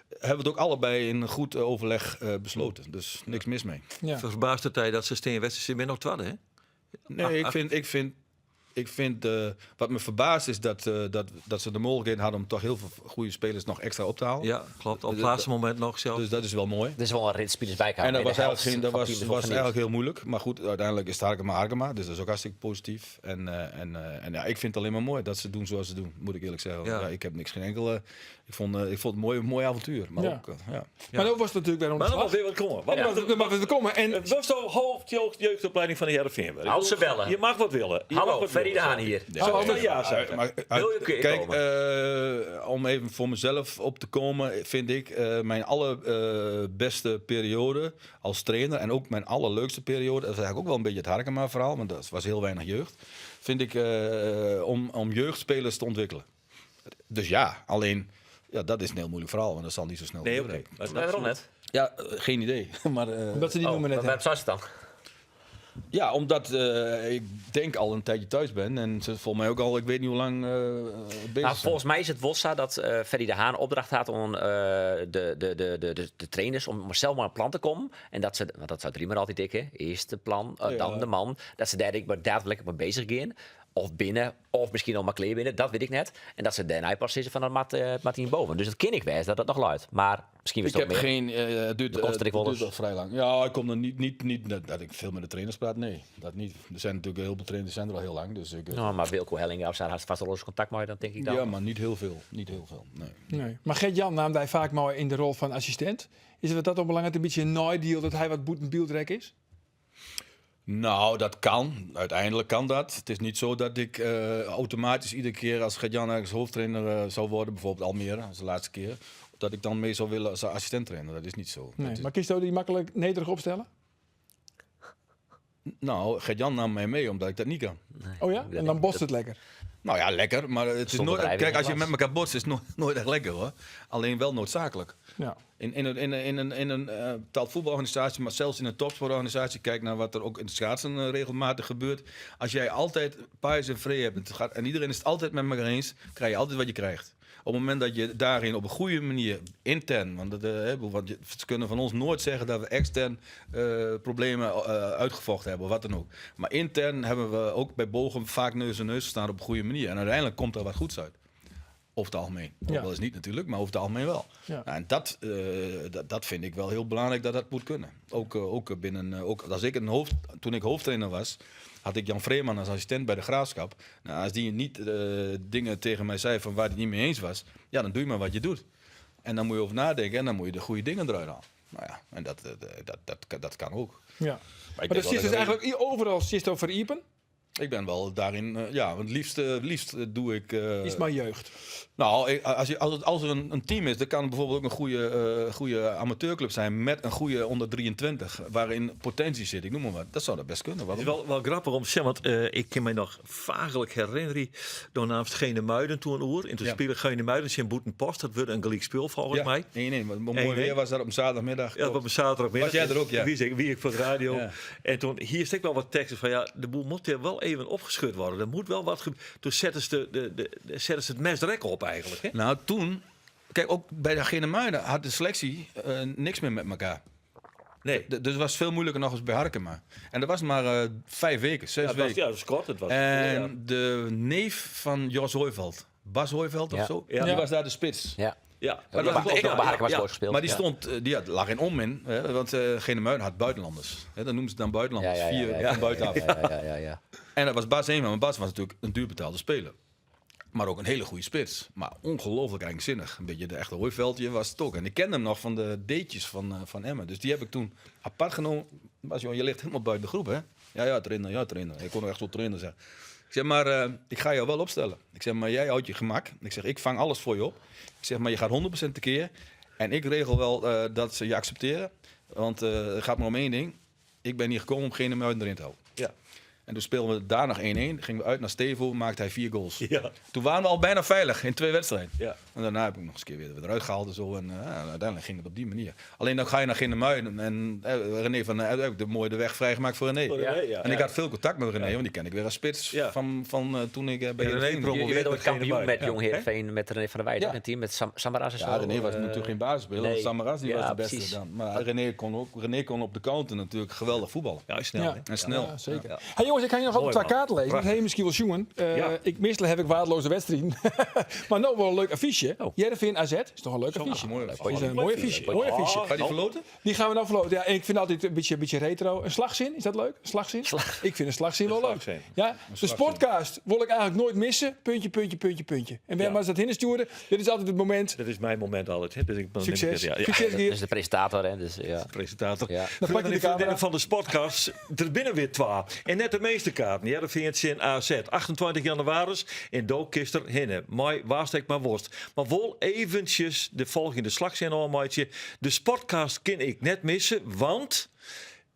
hebben we het ook allebei in goed overleg besloten. Dus niks mis mee. Ja. Verbaasd het hij dat ze steen wedstrijd ben nog tweede, hè? Nee, ik vind wat me verbaast is dat ze de mogelijkheid hadden om toch heel veel goede spelers nog extra op te halen. Ja, klopt. Op het laatste moment nog zelf. Dus dat is wel mooi. Er is wel een rit spelers bij En dat De was helft eigenlijk, geen, dat van was, het team is was wel vernieuwd. eigenlijk heel moeilijk. Maar goed, uiteindelijk is het Harkema Harkema. Dus dat is ook hartstikke positief. En ja, ik vind het alleen maar mooi dat ze doen zoals ze doen. Moet ik eerlijk zeggen. Ja. Ja. ik heb niks, geen enkele... Ik vond het een mooi avontuur. Maar Ja. ook, ja. Maar ook was het natuurlijk weer Maar dan ontslag. mag weer wat komen. Wat Ja, moet- er mag weer komen. En Het was toch hoofd jeugdopleiding van de Heerenveen. Als ze bellen. Je mag wat willen. Je mag Hallo, wat Ferry de willen. Haan hier. Ja, Hallo, nee, ja zeggen. maar, Wil je een keer kijk, komen? om even voor mezelf op te komen, vind ik mijn allerbeste periode als trainer en ook mijn allerleukste periode, dat is eigenlijk ook wel een beetje het Harkema-verhaal, want dat was heel weinig jeugd, vind ik om jeugdspelers te ontwikkelen. Dus ja, alleen, ja, dat is een heel moeilijk verhaal, want dat zal niet zo snel Nee, oké. gebeuren. Maar Waarom net? Ja, geen idee. Maar, omdat ze die Oh, noemen net. maar waarom zou ze het dan? ja, omdat ik denk al een tijdje thuis ben en ze volgens mij ook al, ik weet niet hoe lang bezig Nou, zijn. volgens mij is het Wossa dat Ferry de Haan opdracht had om de trainers om zelf maar een plan te komen. En dat ze, want dat zou Driemer altijd dikken. Eerst de plan, dan de man. Dat ze daar ik maar daadwerkelijk mee bezig gaan. Of binnen, of misschien al maar kleer binnen, dat weet ik net. En dat ze daarna pas is van dat mat boven. Dus dat ken ik wel, dat dat nog luidt. Maar misschien is Ik het heb ook meer. geen. Het duurt, De kosten ik wel het eens. duurt al vrij lang. Ja, ik kom er niet dat ik veel met de trainers praat. Nee, dat niet. Er zijn natuurlijk heel veel trainers die zijn er al heel lang. Dus ik, Nou, maar Wilco Hellinga of zo had vast al eens contact mee, dan denk ik dan. ja, maar niet heel veel. Niet heel veel. Nee. Nee. Maar Gert-Jan nam hij vaak maar in de rol van assistent. Is het wat dat onbelangrijk een beetje een naaideal dat hij wat boet is? Nou, dat kan. Uiteindelijk kan dat. Het is niet zo dat ik automatisch iedere keer als Gert-Jan ergens hoofdtrainer zou worden, bijvoorbeeld Almere, dat is de laatste keer, dat ik dan mee zou willen als assistent trainer. Dat is niet zo. Nee. Dat is- Maar kiest die makkelijk nederig opstellen? nou, Gert-Jan nam mij mee omdat ik dat niet kan. Oh ja? En dan botst het lekker. Nou ja, lekker, maar het is Zonder nooit. wrijving Kijk, als je helaas. met elkaar botst, is het nooit echt lekker hoor. Alleen wel noodzakelijk. Ja. In een betaald voetbalorganisatie, maar zelfs in een topsportorganisatie, kijk naar wat er ook in het schaatsen regelmatig gebeurt. Als jij altijd paais en vree hebt en, het gaat, en iedereen is het altijd met elkaar eens, krijg je altijd wat je krijgt. Op het moment dat je daarin op een goede manier intern, want, dat, hè, want ze kunnen van ons nooit zeggen dat we extern problemen uitgevochten hebben of wat dan ook. Maar intern hebben we ook bij Bochum vaak neus aan neus gestaan op een goede manier. En uiteindelijk komt er wat goeds uit. Over het algemeen. Ook Ja. wel eens niet natuurlijk, maar over het algemeen wel. Ja. Nou, en dat vind ik wel heel belangrijk dat dat moet kunnen. Ook binnen, ook als ik een hoofd, toen ik hoofdtrainer was, had ik Jan Vreeman als assistent bij de Graafschap. Nou, als die niet dingen tegen mij zei van waar hij niet mee eens was, ja, dan doe je maar wat je doet. En dan moet je over nadenken en dan moet je de goede dingen eruit halen. Nou ja, en dat kan ook. Ja. Maar, ik Maar denk dat wel zit dus dat ik- eigenlijk overal zit over Iepen. Ik ben wel daarin, ja, want liefst doe ik... Is maar jeugd. Nou, als, je, als, het, als er een team is, dan kan het bijvoorbeeld ook een goede amateurclub zijn met een goede onder 23, waarin potentie zit. Ik noem maar wat. Dat zou dat best kunnen. Het is Waarom? wel grappig om te zeggen, want ik kan mij nog vaaglijk herinneren. Door namens Gene Muiden toen een oer. En toen Ja. speelde Gene Muiden in Boetenpost. Dat werd een gelijk speel volgens Ja. mij. Nee, nee, maar mooi 1-1. weer was dat op een zaterdagmiddag. Ja, op een zaterdagmiddag. Was jij er ook, ja? Wie ik voor de radio. Ja. En toen, hier is ik wel wat teksten van, ja, de boel moet hier wel even opgeschud worden. Er moet wel wat Toen zetten ze, zetten ze het mes direct op eigenlijk. Hè? Nou, toen... Kijk, ook bij de Gene Muiden had de selectie niks meer met elkaar. Nee. Dus het was veel moeilijker nog eens bij Harkema. En dat was maar 5 weken, 6 Ja, het was, weken. ja, dat was kort. Het was, En ja. de neef van Jos Hooiveld, Bas Hooiveld of Ja. zo, Ja. die was daar de spits. Ja. Ja. Maar Ja, dat maar was ook nog bij Harkema gespeeld. Maar die Ja. stond, die had, lag in onmin, hè, want Gene Muiden had buitenlanders. Hè, dat noemen ze dan buitenlanders, vier van buitenaf. Ja. En dat was Bas Eenman, maar Bas was natuurlijk een duurbetaalde speler. Maar ook een hele goede spits. Maar ongelooflijk eigenzinnig. Een beetje de echte hooiveldje was het ook. En ik kende hem nog van de deetjes van Emmen. Dus die heb ik toen apart genomen. Bas, joh, je ligt helemaal buiten de groep, hè? Ja, ja, trainer, ja, trainer. Ik kon nog echt zo trainer zeggen. Ik zeg, maar eh, ik ga jou wel opstellen. Ik zeg, maar jij houdt je gemak. Ik zeg, ik vang alles voor je op. Ik zeg, maar je gaat 100% tekeer. En ik regel wel eh, dat ze je accepteren. Want eh, het gaat maar om één ding. Ik ben hier gekomen om geen muiden erin te houden. Ja. En toen speelden we daar nog 1-1. Gingen we uit naar Stevo, maakte hij vier goals. Ja. Toen waren we al bijna veilig in twee wedstrijden. Ja. En daarna heb ik nog eens een keer weer eruit gehaald en zo. En eh, uiteindelijk ging het op die manier. Alleen dan ga je naar Ginnemuiden. En eh, René van eh, heb ik de mooie de weg vrijgemaakt voor René. Voor René, ja. En ik had veel contact met René, want die ken ik weer als spits Ja. van, van eh, toen ik eh, bij René Heerenveen Je, promoveerde je werd ook met kampioen Genemuiden. met Jong Heerenveen, met René van der Weijden Ja. in het team, met Sam, Samaras en zo. Ja, René was Eh, natuurlijk geen basisspeler. nee. want Samaras die Ja, was de beste precies. dan. Maar René kon, ook, René kon op de counter natuurlijk geweldig voetballen. Ja, snel. Ja. hè? En snel. Ja, zeker. Hey jongens, ik ga je nog altijd Mooi, twee man. kaarten lezen. Dat Prachtig. heb je misschien wel jongen. Eh, Ja. Ik meestal heb ik waardeloze wedstrijden. maar nou wel een leuk affiche. Oh. Heerenveen AZ is toch een leuk affiche. mooi Is een mooi affiche. Mooi affiche. Ga je die verloten? Die gaan we nou verloten. Ja, en ik vind altijd een beetje, een beetje retro. Een slagzin, is dat leuk? Een slagzin? Ik vind een slagzin wel leuk. slagzin. Ja, de sportcast wil ik eigenlijk nooit missen. Puntje, puntje, puntje, puntje. En waarom Ja. was dat hinsturen? Dit is altijd het moment. Dat is mijn moment altijd. Hè. Dus ik, dan neem ik Succes. het, Ja, ja. Succes, Dat Geert. is de presentator, hè? Dus, ja. Presentator. Ja. Dan pak je de camera. van de Sportcast. Er binnen weer twee. En net de meeste kaarten. Ja, dat vind je in AZ. 28 januari in Dookkister Hinne. Mooi, waar steek maar worst. Maar wel eventjes de volgende slagzin al, maatje. De Sportcast kan ik net missen, want...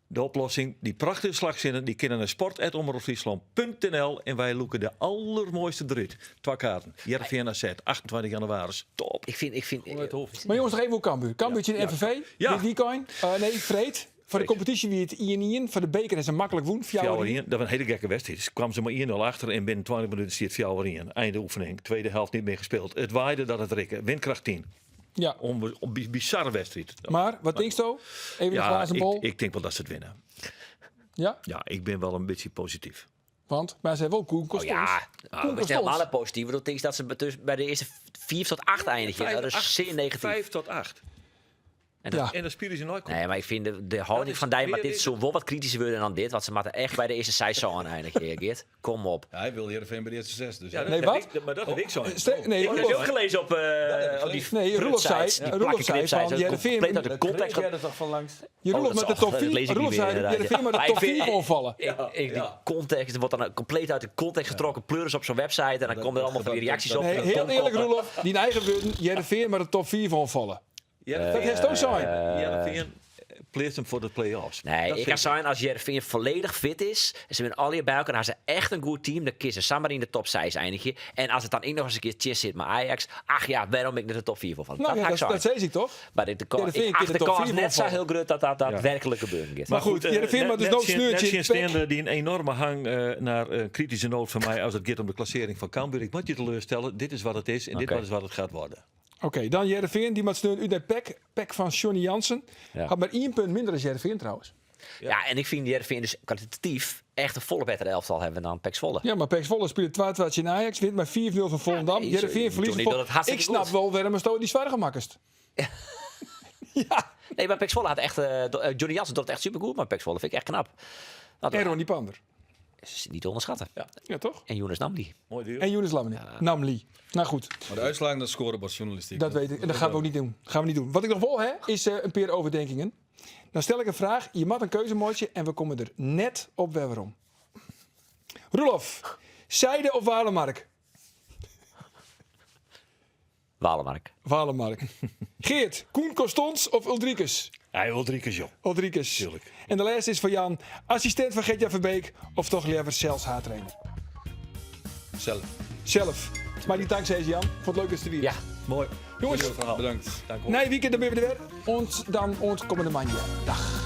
De oplossing, die prachtige slagzinnen, die kennen naar sport.omroepfriesland.nl en wij loeken de allermooiste eruit. Twee kaarten. Jereveen AZ, 28 januari. Top. Ik vind... Ik vind Maar jongens, nog even hoe Cambuur. Cambuur in NVV. Ja. Dit weekend. Eh, nee, Vreed. Voor de competitie wie het 1-1. Voor de beker is een makkelijk woen. Fjouwer in. Dat was een hele gekke wedstrijd. Dus kwam ze maar 1-0 achter en binnen 20 minuten stiert Fjouwer in. Einde oefening. Tweede helft niet meer gespeeld. Het waaide dat het rikken. Windkracht 10. Ja. Onbe on, bizarre wedstrijd. Maar, wat denk je? Even de ja, glazen bol. ik, ik denk wel dat ze het winnen. ja, Ja, ik ben wel een beetje positief. want maar ze hebben wel Koen Oh Kostons. ja, Koen dat is helemaal Kostons. positief. Want ik dat ze dus bij de eerste 4 tot 8 eindigen. Dat is zeer negatief. 5 tot 8. En dat- Ja. En dan spelen ze nooit. Nee, maar ik vind de, de houding is van Dijk, maar weer dit zou wel wat kritischer worden dan dit. Want ze moeten echt bij de eerste zes zo aan eindigen, Geert. Kom op. Ja, hij wil Heerenveen bij de eerste zes. Dus Ja, dat Nee, heb wat? ik- maar dat heb ik zo. Nee, Ik heb Roelof, ook gelezen op, eh, op die Nee, Roelof zei- sites, die Roelof plakken zei knipsites, van dat Heerenveen- compleet uit de context. jij er toch van langs? je Oh, Roelof dat met de is top al- dat lees 4. ik niet Roelof meer, zei, inderdaad, Heerenveen ja. met de Maar top ik vind- 4 omvallen. Ik, ik, die context, het wordt dan compleet uit de context getrokken. Pleuris op zo'n website en dan komen er allemaal van die reacties op. Nee, en heel dan eerlijk Roelof, die eigen woorden, Heerenveen met de top 4 van vallen. Dat heeft ook zijn. Heerenveen pleert hem voor de play-offs. Nee, Dat ik vind kan zijn als Jereveen volledig fit is. En ze zijn al hier bij elkaar. Dan hebben ze echt een goed team. Dan kiezen ze samen in de top 6 eindigen. En als het dan ook nog eens een keer chill zit met Ajax. Ach ja, waarom ik net de top 4 voor van? Nou dat ja, ga ik dat, zijn. dat zei ik toch? Maar de, de, Heerenveen ik kan acht de de top kans vier net zo omvallen. heel groot dat dat daadwerkelijk gebeuren gaat. Maar goed, eh, Heerenveen net- maar dus net nog zien- sneurtje Net in zien die een enorme hang eh, naar een kritische noot van mij als het gaat om de klassering van Cambuur. Ik moet je teleurstellen, dit is wat het is en dit Oké. is wat het gaat worden. Oké, dan Heerenveen, die moet steun uit naar Pek. Pek van Johnny Jansen. Ja. Had maar één punt minder dan Heerenveen trouwens. Ja, en ik vind Heerenveen dus kwalitatief echt een volle betere elftal hebben dan Pek Zwolle. Ja, maar Pek Zwolle speelt 2-2 in Ajax, wint maar 4-0 van Volendam. Ja, nee, Heerenveen ze- verliest Johnny van- doet het hartstikke Ik snap goed. wel waarom het die zwaar gemakkest. Ja, Nee, maar Pek Zwolle had echt... eh, Johnny Jansen doet het echt supergoed, maar Pek Zwolle vind ik echt knap. Nou, en dat Ronnie Pander. is niet te onderschatten. Ja, toch? En Younes Namli. Mooi duur. En Younes Lamni. Namli. Nou goed, Maar de uitslagen, dat scorebordjournalistiek. dat weet ik. En dat gaan we ook niet doen. Gaan we niet doen. Wat ik nog wel heb, is eh, een paar overdenkingen. Dan stel ik een vraag. Je mag een keuzemoordje en we komen er net op weer waarom. Roelof, Zijde of Walemark? Walemark. Walemark. Geert, Koen Kostons of Uldrikus? Hij wil drie keer joh. Uldrikus. Tuurlijk. En de laatste is voor Jan, assistent van Gertjan Verbeek of toch liever zelfs haartrainer? Zelf. Zelf. Maar die dank zei Jan. Vond het leuk dat je er weer. Ja. Mooi. Jongens, Bedankt. Dank na weekend dan ben we er weer. Ons dan ons komende maandje. Dag.